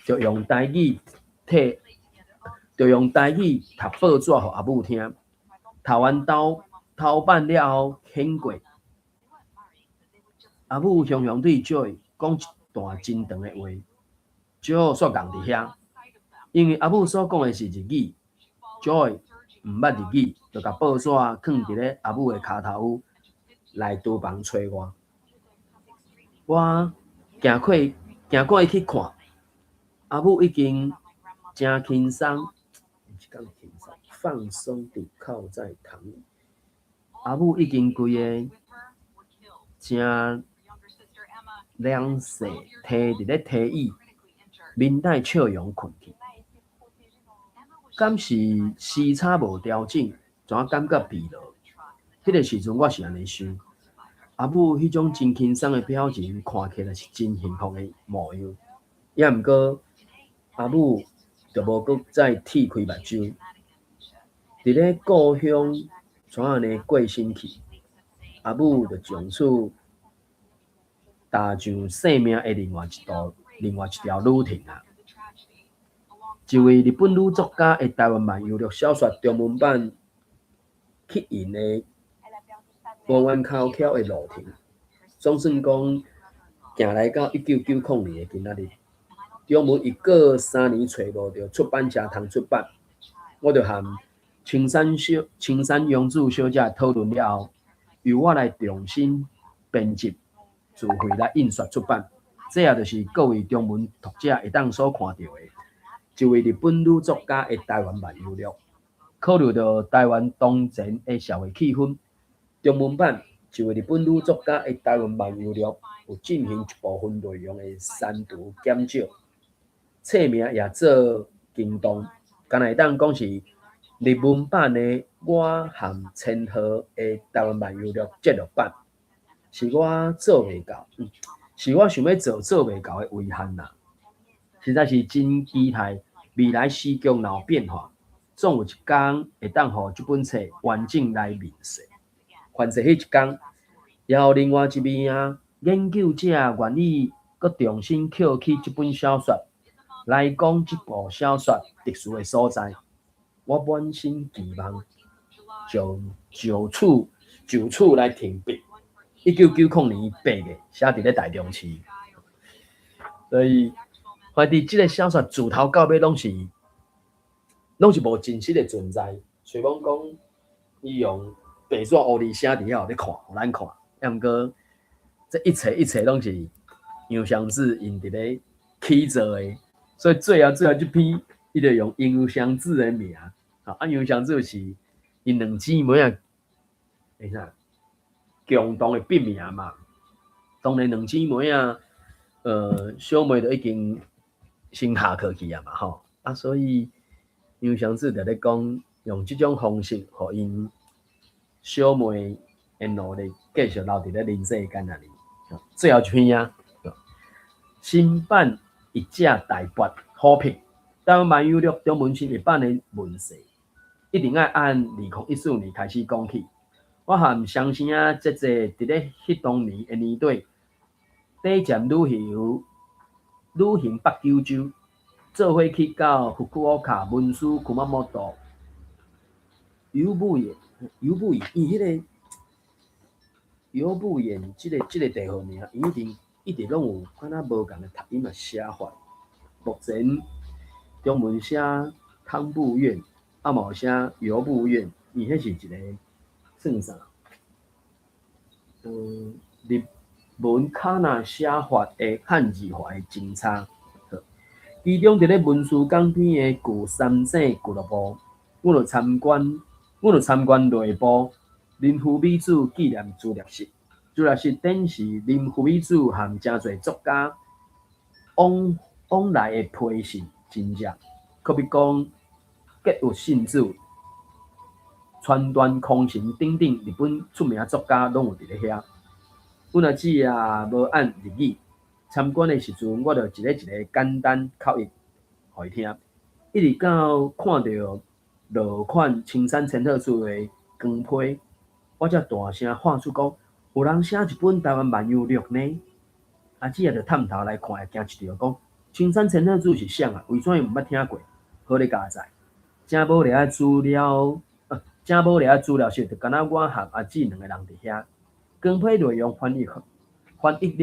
讀報紙予阿母聽。讀完頭頭版了後，掀過，阿母雄雄對 Joy 講一段真長的話，Joy 煞佇佇遐，因為阿母所講的是日語，Joy 毋捌日語，就共報紙囥佇咧阿母的跤頭來廚房揣我。我行過去看，阿母已經誠輕鬆，毋是講輕鬆，放鬆地靠在躺椅。阿母已經規个誠涼勢，䖙佇咧䖙椅，面帶笑容睏去。敢是時差無調整，怎啊感覺疲勞？彼个時陣我是按呢想。阿母彼種真輕鬆的表情，看起來是真幸福的模樣。抑毋過，阿母就無閣再鐵開目睭。佇咧故鄉怎按呢過身去，阿母就從此踏上生命的另外一道、另外一條旅程啊！一位日本女作家的台灣漫遊錄小說中文版起印的彎彎曲曲的路程，總算講行來到1990年的今仔日，中文譯過3年揣無著出版社通出版，我就和青山陽子小姐討論了後，由我來重新編輯，自費來印刷出版。這也就是各位中文讀者會當所看著的，一位日本女作家的台灣漫遊錄。考慮著台灣當前的社會氣氛，中文版一位日本女作家的台灣漫遊錄有進行一部分內容的刪除減少，冊名也做更動，敢若會當講是日文版的我和千鶴的台灣漫遊錄節錄版，是我做袂到，是我想欲做做袂到的遺憾啦。實在是真期待未來時局若有變化，總有一工會當予這本冊完整來面世。凡是彼一工，也有另外一位啊研究者願意閣重新拾起這本小說來講這部小說特殊的所在，我滿心期望就就此就此來停筆。1990年8月，寫佇咧台中市。所以，反正這个小說自頭到尾攏是無真實的存在。雖罔講伊用白紙烏字寫佇遐，予你看，予咱看。啊，毋過這一切一切攏是楊雙子𪜶佇咧起造的。所以最後最後這篇，伊就用楊雙子的名。啊，楊雙子是𪜶兩姊妹仔，欸啥？共同的筆名嘛。當然兩姊妹仔，小妹就已經先下課去啊嘛吼。啊，所以楊雙子就咧講，用這種方式，予𪜶小妹的努力繼續留佇咧人世間啊。最後一篇啊，新版譯者大伯好評，台灣漫遊錄中文新譯版的問世，一定愛按2014年開始講起。我和雙生仔姐姐佇咧彼當年的年底，短暫旅行北九州，做伙去到福岡、文殊、熊本、由布院、由布院，伊彼个由布院這个地號名，伊一定一直攏有敢若無仝的讀音的寫法。目前中文寫湯布院，啊嘛有寫由布院，伊彼是一个算啥？日文卡那寫法的漢字化的真差。其中佇咧文殊港邊的舊三井俱樂部，阮就參觀內部林芙美子紀念資料室。資料室展示林芙美子和誠濟作家往來的批信真跡，可比講吉屋信子、川端康成等等日本出名作家攏有佇咧遐。阮阿姊也無按日語，參觀的時陣，我就一个一个簡單口譯予伊聽，一直到看著落款青山千鶴子的光批，我才大聲喊出講：有人寫一本台灣漫遊錄呢！阿姊也就探頭來看，驚一跳，講：青山千鶴子是誰啊？為怎樣毋捌聽過？好咧佳哉，正無掠資料，正無掠資料室，就敢若我和阿姊兩个人佇遐。光批內容翻譯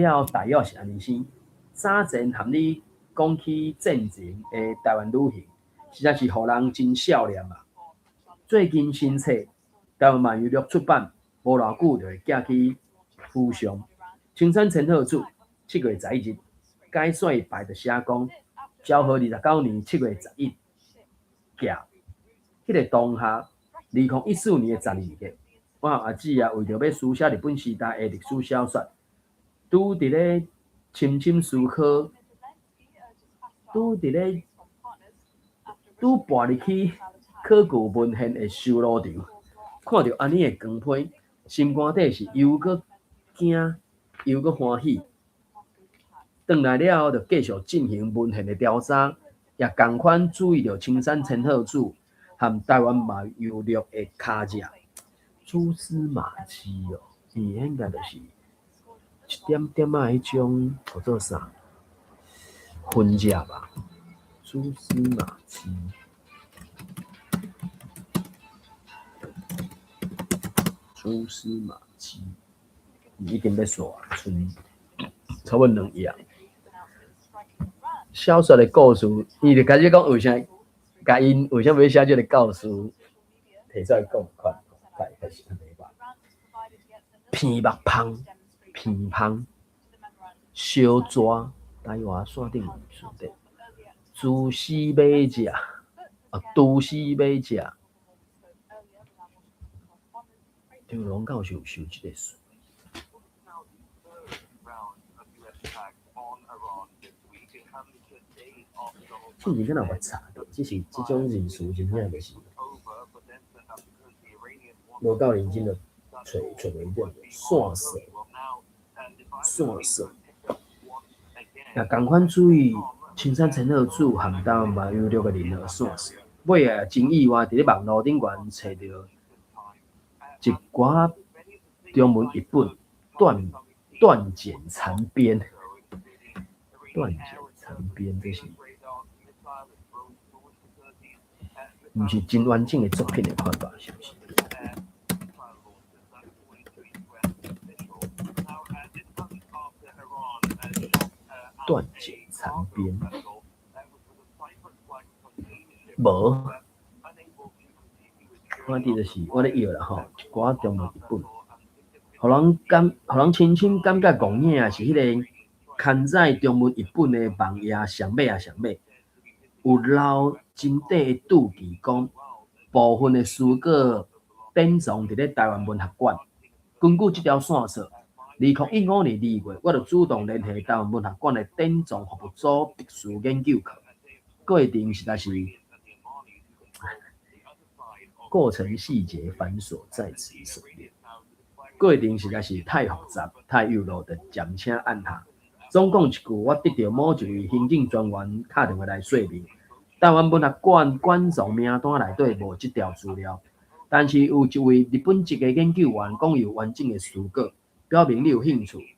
了，大約是按呢生。早前和你講起戰前的台灣旅行，實在是予人真少念啊！最近新冊《台灣漫遊錄》出版，無偌久就會寄去府上。青山千鶴子7月11日解說牌就寫講，昭和29年7月11寄。彼个當下，2014年的12月，我和阿姊啊，為著欲書寫日本時代的歷史小說，拄佇咧深深思考，拄跋入去考據文獻的修羅場，看著按呢的光批，心肝底是又閣驚又閣歡喜。轉來了後，就繼續進行文獻的調查，也仝款注意著青山千鹤子和台灣漫遊錄的跤跡。蛛絲馬跡哦，伊應該就是一點點仔彼種叫做啥痕跡吧？蛛絲馬跡，蛛絲馬跡，已經欲煞，賰差不多2頁。小說的故事，伊就開始講為啥，共𪜶為啥欲寫這个故事，提出來講款，大概是按呢吧。鼻目芳，鼻芳，小蛇，台灣線頂順德，蛛絲馬跡，啊，蛛絲馬跡，張龍教授受這个事。之前敢若捌查著，只是這種認詞真正就是無夠認真，就揣揣袂著線索，線索。也仝款注意青山千鶴子和台灣漫遊錄的任何線索。尾仔真意外，佇咧網路頂懸揣著一寡中文譯本斷斷簡殘編，斷簡殘編，這是毋是真完整的作品的看法，是毋是？斷簡殘編，無，我佇就是我咧搖啦吼，一寡中文譯本，予人感，予人深深感覺戇影是彼个刊載中文譯本的網頁上尾仔上尾，有留真短的注記，講部分的書稿典藏佇咧台灣文學館。根據這條線索，2015年2月，我就主動聯繫台灣文學館的典藏服務組特殊研究課。過程實在是過程細節繁瑣，在此省略。過程實在是太複雜、太幼路，就暫且按下。總講一句，我得著某一位行政專員敲電話來說明，台灣文學館館藏名單內底無這條資料，但是有一位日本籍的研究員講有完整的書稿，表明你有興趣，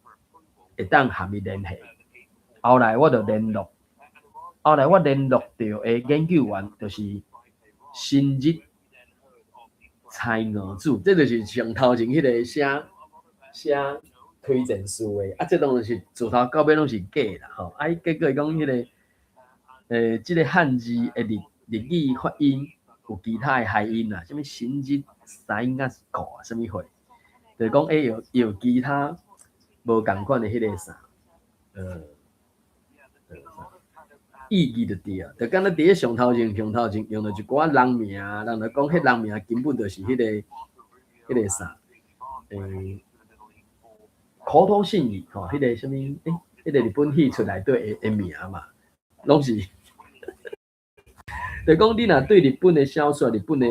會當和伊聯繫。後來我就聯絡，後來我聯絡著的研究員就是新日菜娥子，這就是上頭前彼个寫寫推薦書的，啊，這當然是自頭到尾攏是假啦吼，啊，伊結果伊講彼个，這个漢字的日日語發音有其他的諧音啦，啥物新日三音仔是古啊，啥物貨，就是講會有有其他無仝款的彼个啥，意義就對啊，就敢若佇咧上頭前上頭前用著一寡人名，人就講彼人名根本就是彼个啥，口頭信義吼，彼个啥物，彼个日本戲出內底的名嘛，攏是，就講你若對日本的小說、日本的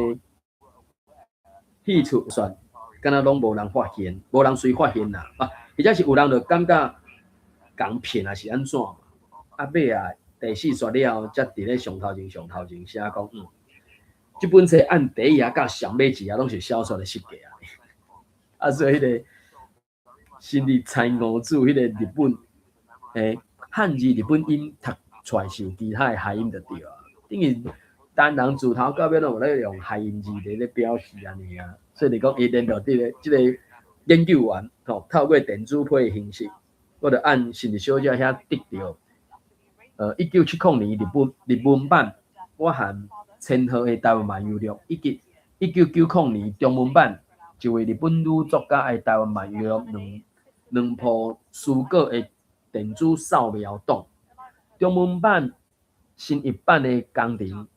戲曲說，敢若攏無人發現，無人隨發現啦，啊，或者是有人就感覺共騙抑是按怎嘛，啊尾仔第四刷了後，才佇咧上頭前上頭前寫講，這本冊按第一頁佮上尾一頁攏是小說的設計啊，啊，所以彼个新日菜娥子彼个日本，漢字日本音讀出來是有其他的諧音就對啊，等於單人自頭到尾攏有咧用諧音字佇咧表示按呢啊，所以就講伊聯絡這個研究員吼，透過電子批的形式，我就按新日小姐遐得著，1970年日文版，我和千鶴的台灣漫遊錄，以及1990年中文版，一位日本女作家的台灣漫遊錄兩部書稿的電子掃描檔。中文版新譯版的工程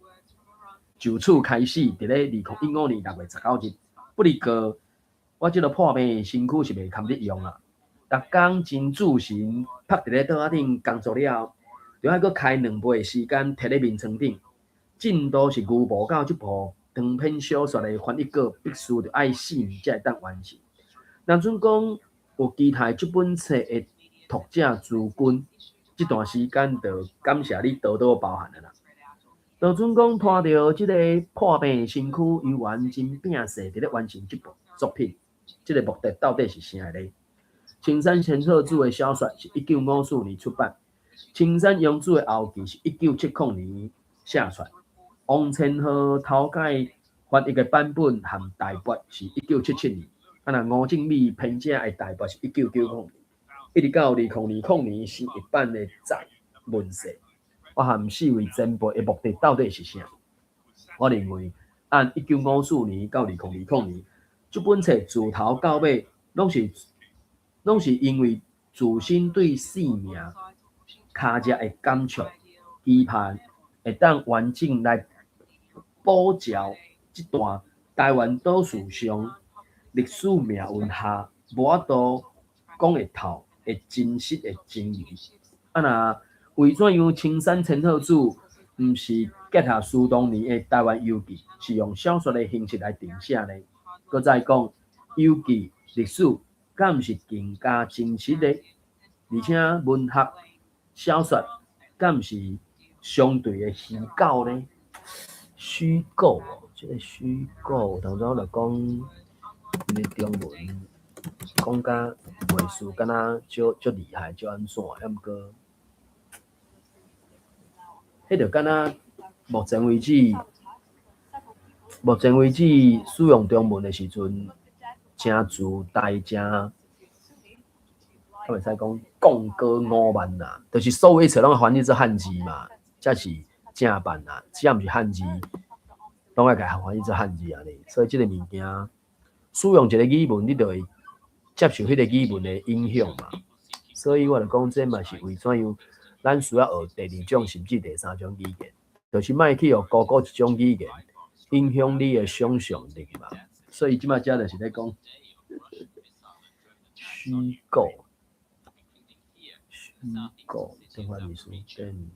就此開始，佇咧2015年6月19日。不過，我這个破病的身軀是袂堪得用啊！逐工真注神，趴佇咧桌仔頂工作了後，著愛閣開2倍的時間摕咧眠床頂。進度是牛步到這部長篇小說的翻譯稿，必須著愛4年才會當完成。若準講有期待這本冊的讀者諸君，這段時間就感謝你多多包涵啦。就准講拖著這个破病的身軀，猶原真拚勢佇咧完成這部作品。這个目的到底是啥呢？青山千鶴子的小說是1954年出版，青山洋子的後記是1970年寫出來。王千鶴頭改翻譯的版本和大筆是1977年，啊若吳正美編者的大筆是1990年，一直到2020年新譯版的再問世。我和四位前輩的目的到底是啥？我認為按1954年到2020年，這本冊自頭到尾攏是因為自身對生命跤跡的感觸，期盼會當完整來補照這段台灣島史上歷史命運下無法度講會透的真實的情誼。啊若為怎樣青山千鶴子毋是結合斯當年的台灣遊記，是用小說的形式來謄寫呢？閣再講遊記歷史，敢毋是更加真實的？而且文學小說敢毋是相對的虛構呢？虛構哦，這個虛構，當初來講，因為中文講甲袂輸，敢若足足厲害，足按怎？啊，毋過，彼就敢若目前為止使用中文的時陣，誠自在，誠，敢會使講貢高五萬啦，就是所有一切攏翻譯做漢字嘛，才是正版啦。只要毋是漢字，攏愛共翻譯做漢字按呢。所以這個物件，使用一个語文，你就會接受彼个語文的影響嘛。所以我就講，這嘛是為怎樣，咱需要學第二種甚至第三種語言，就是莫去予孤孤一種語言影響你的想像力嘛。所以這擺遮就是咧講虛構，虛構，電話秘書變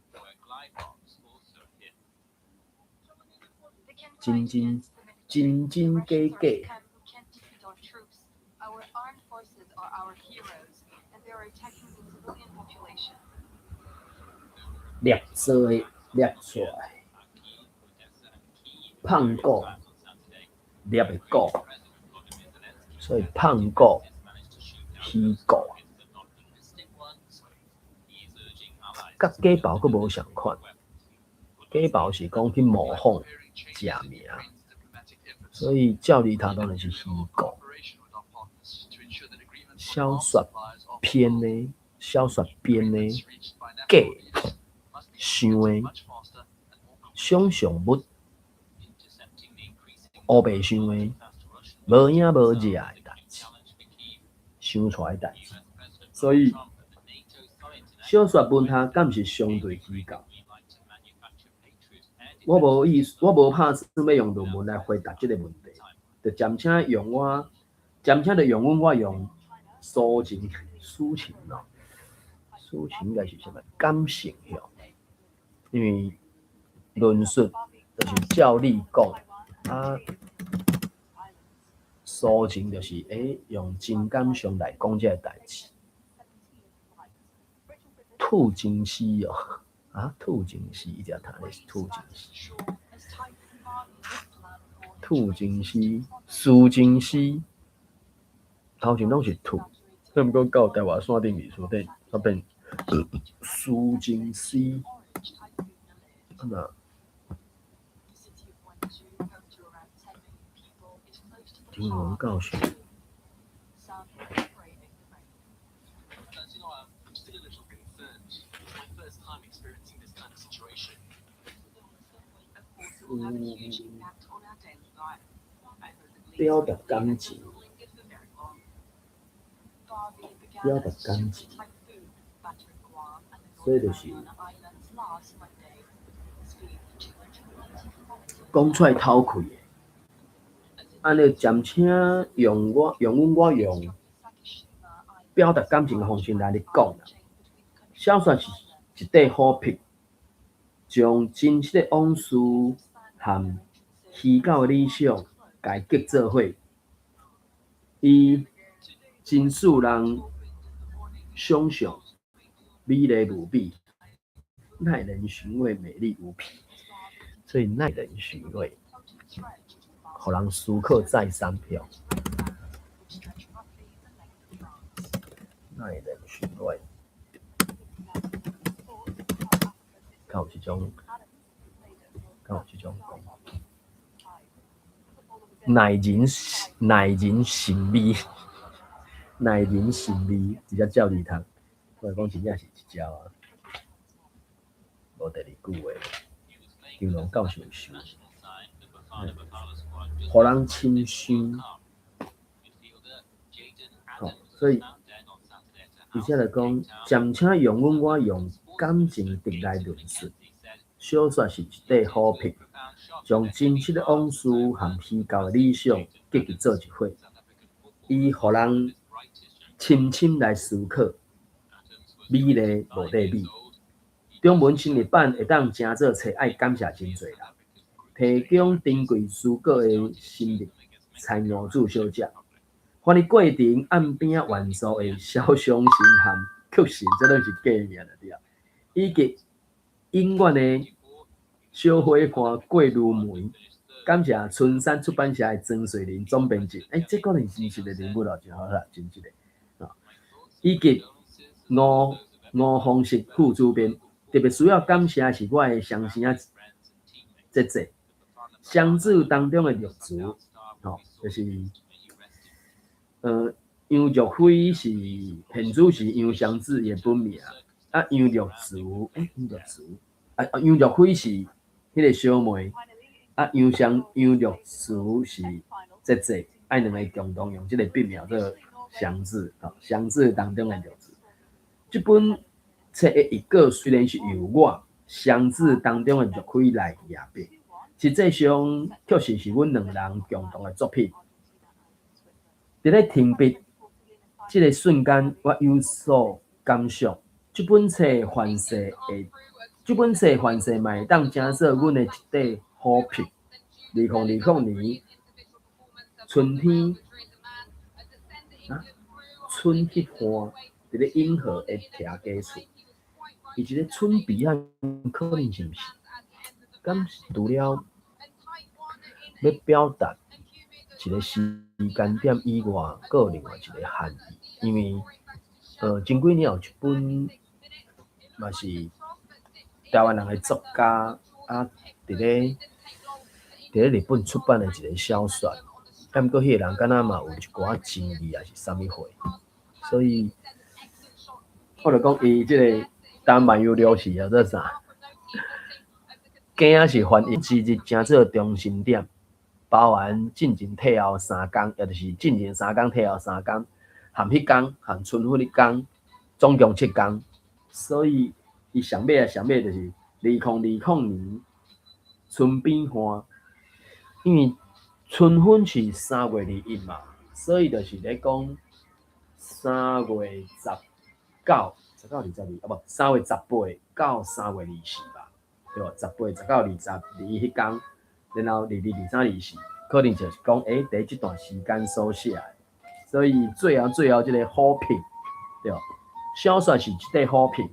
真真真真假假。 Our armed forces are our heroes, and they are attacking the civilian population. 捏做的捏出來，胖狗捏的狗，所以胖狗虛構，佮假包閣無相款。假包是講去模仿食名，所以照你讀當然是虛構。小說編的，小說編的假想的想象物，烏白想的無影無跡的代誌，想出來的代誌。所以小說文學敢是相對虛構？我無意思，我無拍算欲用論文來回答這个問題，就暫且用我，暫且就用阮我用抒情抒情咯，抒情應該是啥物？感性向，因為論述就是照你講，啊，抒情就是用情感上來講這个代誌。吐情詩哦，啊，吐情詩，伊只讀的是吐情詩，吐情詩、抒情詩，頭前攏是吐，啊，毋過到台灣山頂歷史頂，煞變抒情詩，啊若張王教授。表達感情，表達感情，所以就是講出來透氣的。按呢暫且用我用阮我用表達感情的方式來咧講啦。小說是一塊好筆，將真實的往事和虛構的理想共結做伙，伊真使人想象美麗無比，耐人尋味，美麗無比。所以耐人尋味，予人思考再三票。耐人尋味，敢有這種，敢有這種講法？耐人尋味，耐人尋味，直接照字讀，我來講真正是一招啊，無第二句話，張龍教授想，予人深想，吼，所以而且來講，暫且容許我用感情直來論述。小說是一塊好筆，將真實的往事和虛構的理想結合做一伙，伊予人深深來思考，美麗無底美。中文新譯版會當成做冊，愛感謝真濟人，提供珍貴書稿的新日蔡吳子小姐，翻譯過程暗邊仔援助的蕭湘神和曲神，這攏是假名對。以及永遠的小伙伴郭如梅，感謝春山出版社的曾瑞麟總編輯，這可能是真實的人物哦，真好啦，真實的。以及吳鳳石副主編，特別需要感謝的是我的雙生仔姐姐，雙子當中的玉慈，吼，就是楊玉輝是現主是楊雙子的本名，啊楊玉慈，楊玉慈，啊楊玉輝是彼个小妹，啊楊玉慈是姐姐，愛兩个共同用這个筆名做雙子，吼，雙子當中的玉慈。這本冊的譯稿雖然是由我雙子當中的玉輝來提筆，實際上確實是阮兩人共同的作品。佇咧停筆這个瞬間，我有所感想。這本冊凡勢會，這本冊凡勢嘛會當成做阮的一塊好筆。2020年春天，啊，春彼岸，佇咧永和的徛家厝，伊一个春筆仔，可能是毋是？敢是除了欲表達一個時間點以外，閣有另外一個含義。因為，前幾年有一本嘛是台灣人的作家啊，佇咧日本出版的一個小說，啊，毋過彼個人敢若嘛有一寡爭議，抑是啥物貨，所以我就講伊這個單萬有了是叫做啥？囝仔是翻譯之日成做中心點，包含進前退後三工，也就是進前三工退後三工，含彼工含春分彼工，總共7工。所以伊上尾啊上尾就是2020年春變換，因為春分是3月21嘛，所以就是咧講3月19、19、22，啊無3月18到3月24吧，對無？18、19、20、21彼工，然後22、23、24，可能就是講，佇這段時間所寫的，所以最後最後這个好評，對無？小說是一塊好評，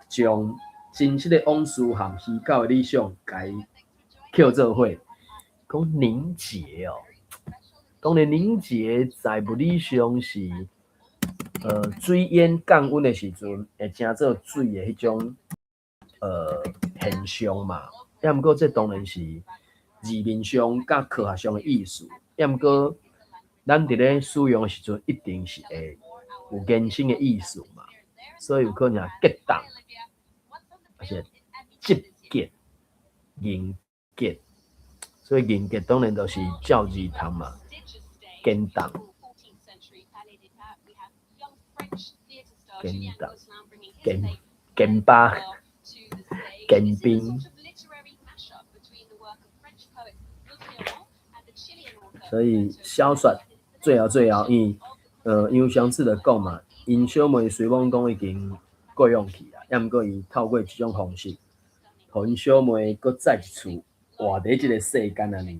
將真實的往事和虛構的理想，共伊扣做伙，講凝結哦。當然凝結在物理上是，水淹降溫的時陣，會成做水的彼種現象嘛。抑毋過這當然是字面上佮科學上的意思。抑毋過咱佇咧使用的時陣，一定是會有延伸的意思嘛。所以有可能結凍，抑是集結、凝結。所以凝結當然就是照字讀嘛，堅凍、堅凍、堅堅巴、堅冰。所以小說最後最後，因為楊雙子就講嘛，𪜶小妹雖罔講已經過往去啊，抑毋過伊透過這種方式，予𪜶小妹閣再一次活佇這个世間按呢，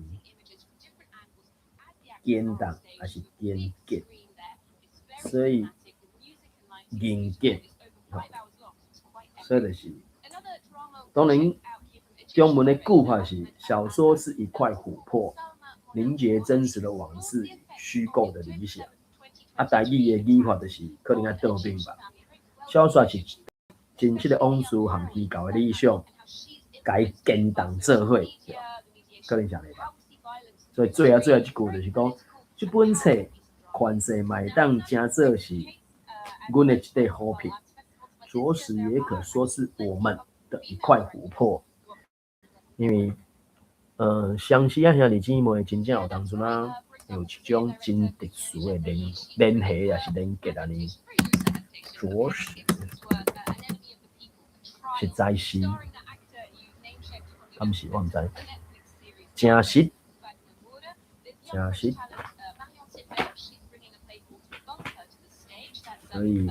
堅凍抑是堅結，所以凝結，吼，所以就是當然中文的句法是：小說是一塊琥珀，凝結真實的往事與虛構的理想。啊，台語的語法就是可能愛倒轉吧。小說是真實的往事和虛構的理想，共伊牽動做伙，可能是按呢吧。所以最後這句就是講，這本冊凡勢嘛會當成做是阮的一塊琥珀，着實也可說是我們的一塊琥珀。因為，相思啊兄弟姊妹真正有當陣啊，有一種真特殊的聯繫，也是連結按呢。着實，實在是，敢是我毋知，誠實，誠實。所以，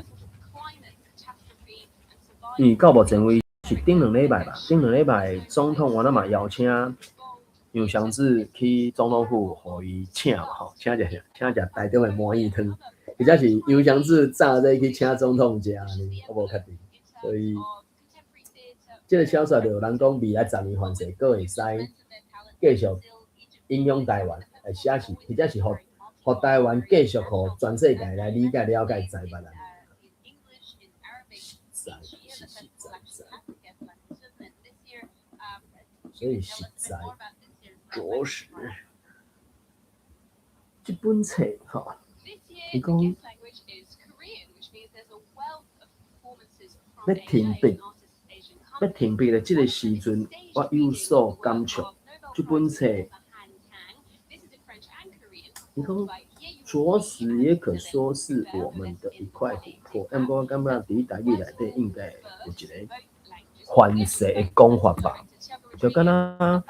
因為到目前為止，頂兩禮拜吧，頂兩禮拜總統原來嘛邀請楊祥志去總統府，予伊請嘛吼，請食請食台中的魔芋湯，或者是楊祥志早咧去請總統食呢，我無確定。所以，這个小說就人講未來十年凡勢閣會使繼續影響台灣，會寫是或者是予予台灣繼續予全世界來理解了解知捌啊。實在實實在在，所以實在着實，這本冊吼，伊講欲停筆，欲停筆的這个時陣，我有所感觸。這本冊，伊講着實也可說是我們的一塊琥珀。毋過我感覺佇台語內底應該有一个凡勢的講法吧，就敢若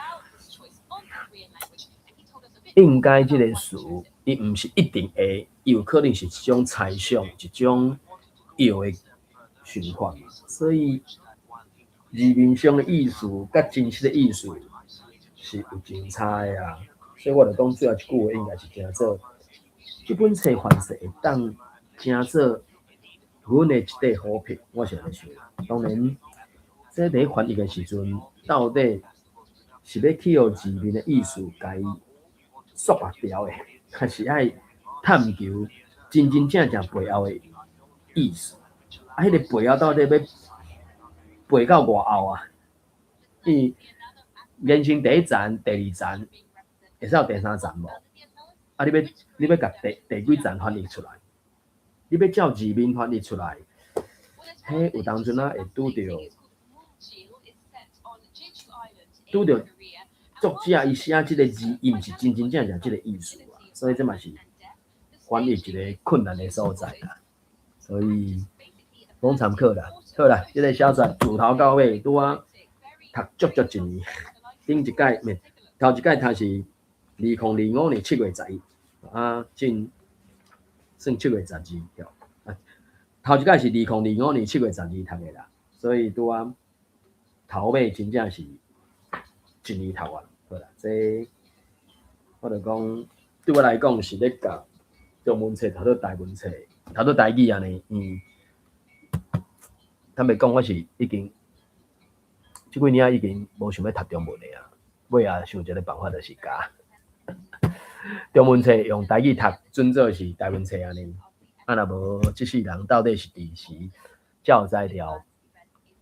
應該這个詞，伊毋是一定會，伊有可能是一種猜想，一種臆的想法。所以字面上的意思佮真實的意思是有真差的啊。所以我就講最後一句話應該是成做，這本冊凡勢會當成做阮的一塊琥珀，我是按呢想。當然，這佇翻譯的時陣，到底是欲去予字面的意思共伊束縛牢的，還是愛探求真真正正背後的意思？啊，彼个背後到底欲背到偌後啊？伊人生第一層、第二層，會使有第三層無？啊，你欲共第幾層翻譯出來？你欲照字面翻譯出來，彼有當陣仔會拄著作者伊寫這个字，伊毋是真真正正這个意思啊，所以這嘛是翻譯一个困難的所在啦。所以攏參考啦，好啦，這个小說自頭到尾拄仔讀足足一年，頂一屆毋頭一屆讀是2025年7月11，啊，進算7月12對。啊，頭一屆是2025年7月12讀的啦，所以拄仔頭尾真正是一年讀完，好啦，這我就講對我來講是咧共中文冊讀做台文冊，讀做台語按呢，坦白講，我是已經這幾年已經無想欲讀中文的啊，尾仔想一个辦法就是共中文冊用台語讀，準做是台文冊按呢。啊，若無這世人到底是佇時才有才調，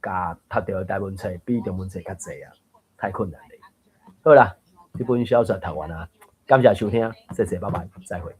共讀著台文冊比中文冊較濟啊，太困難了。好啦，這本小說讀完啊，感謝收聽，謝謝，拜拜，再會。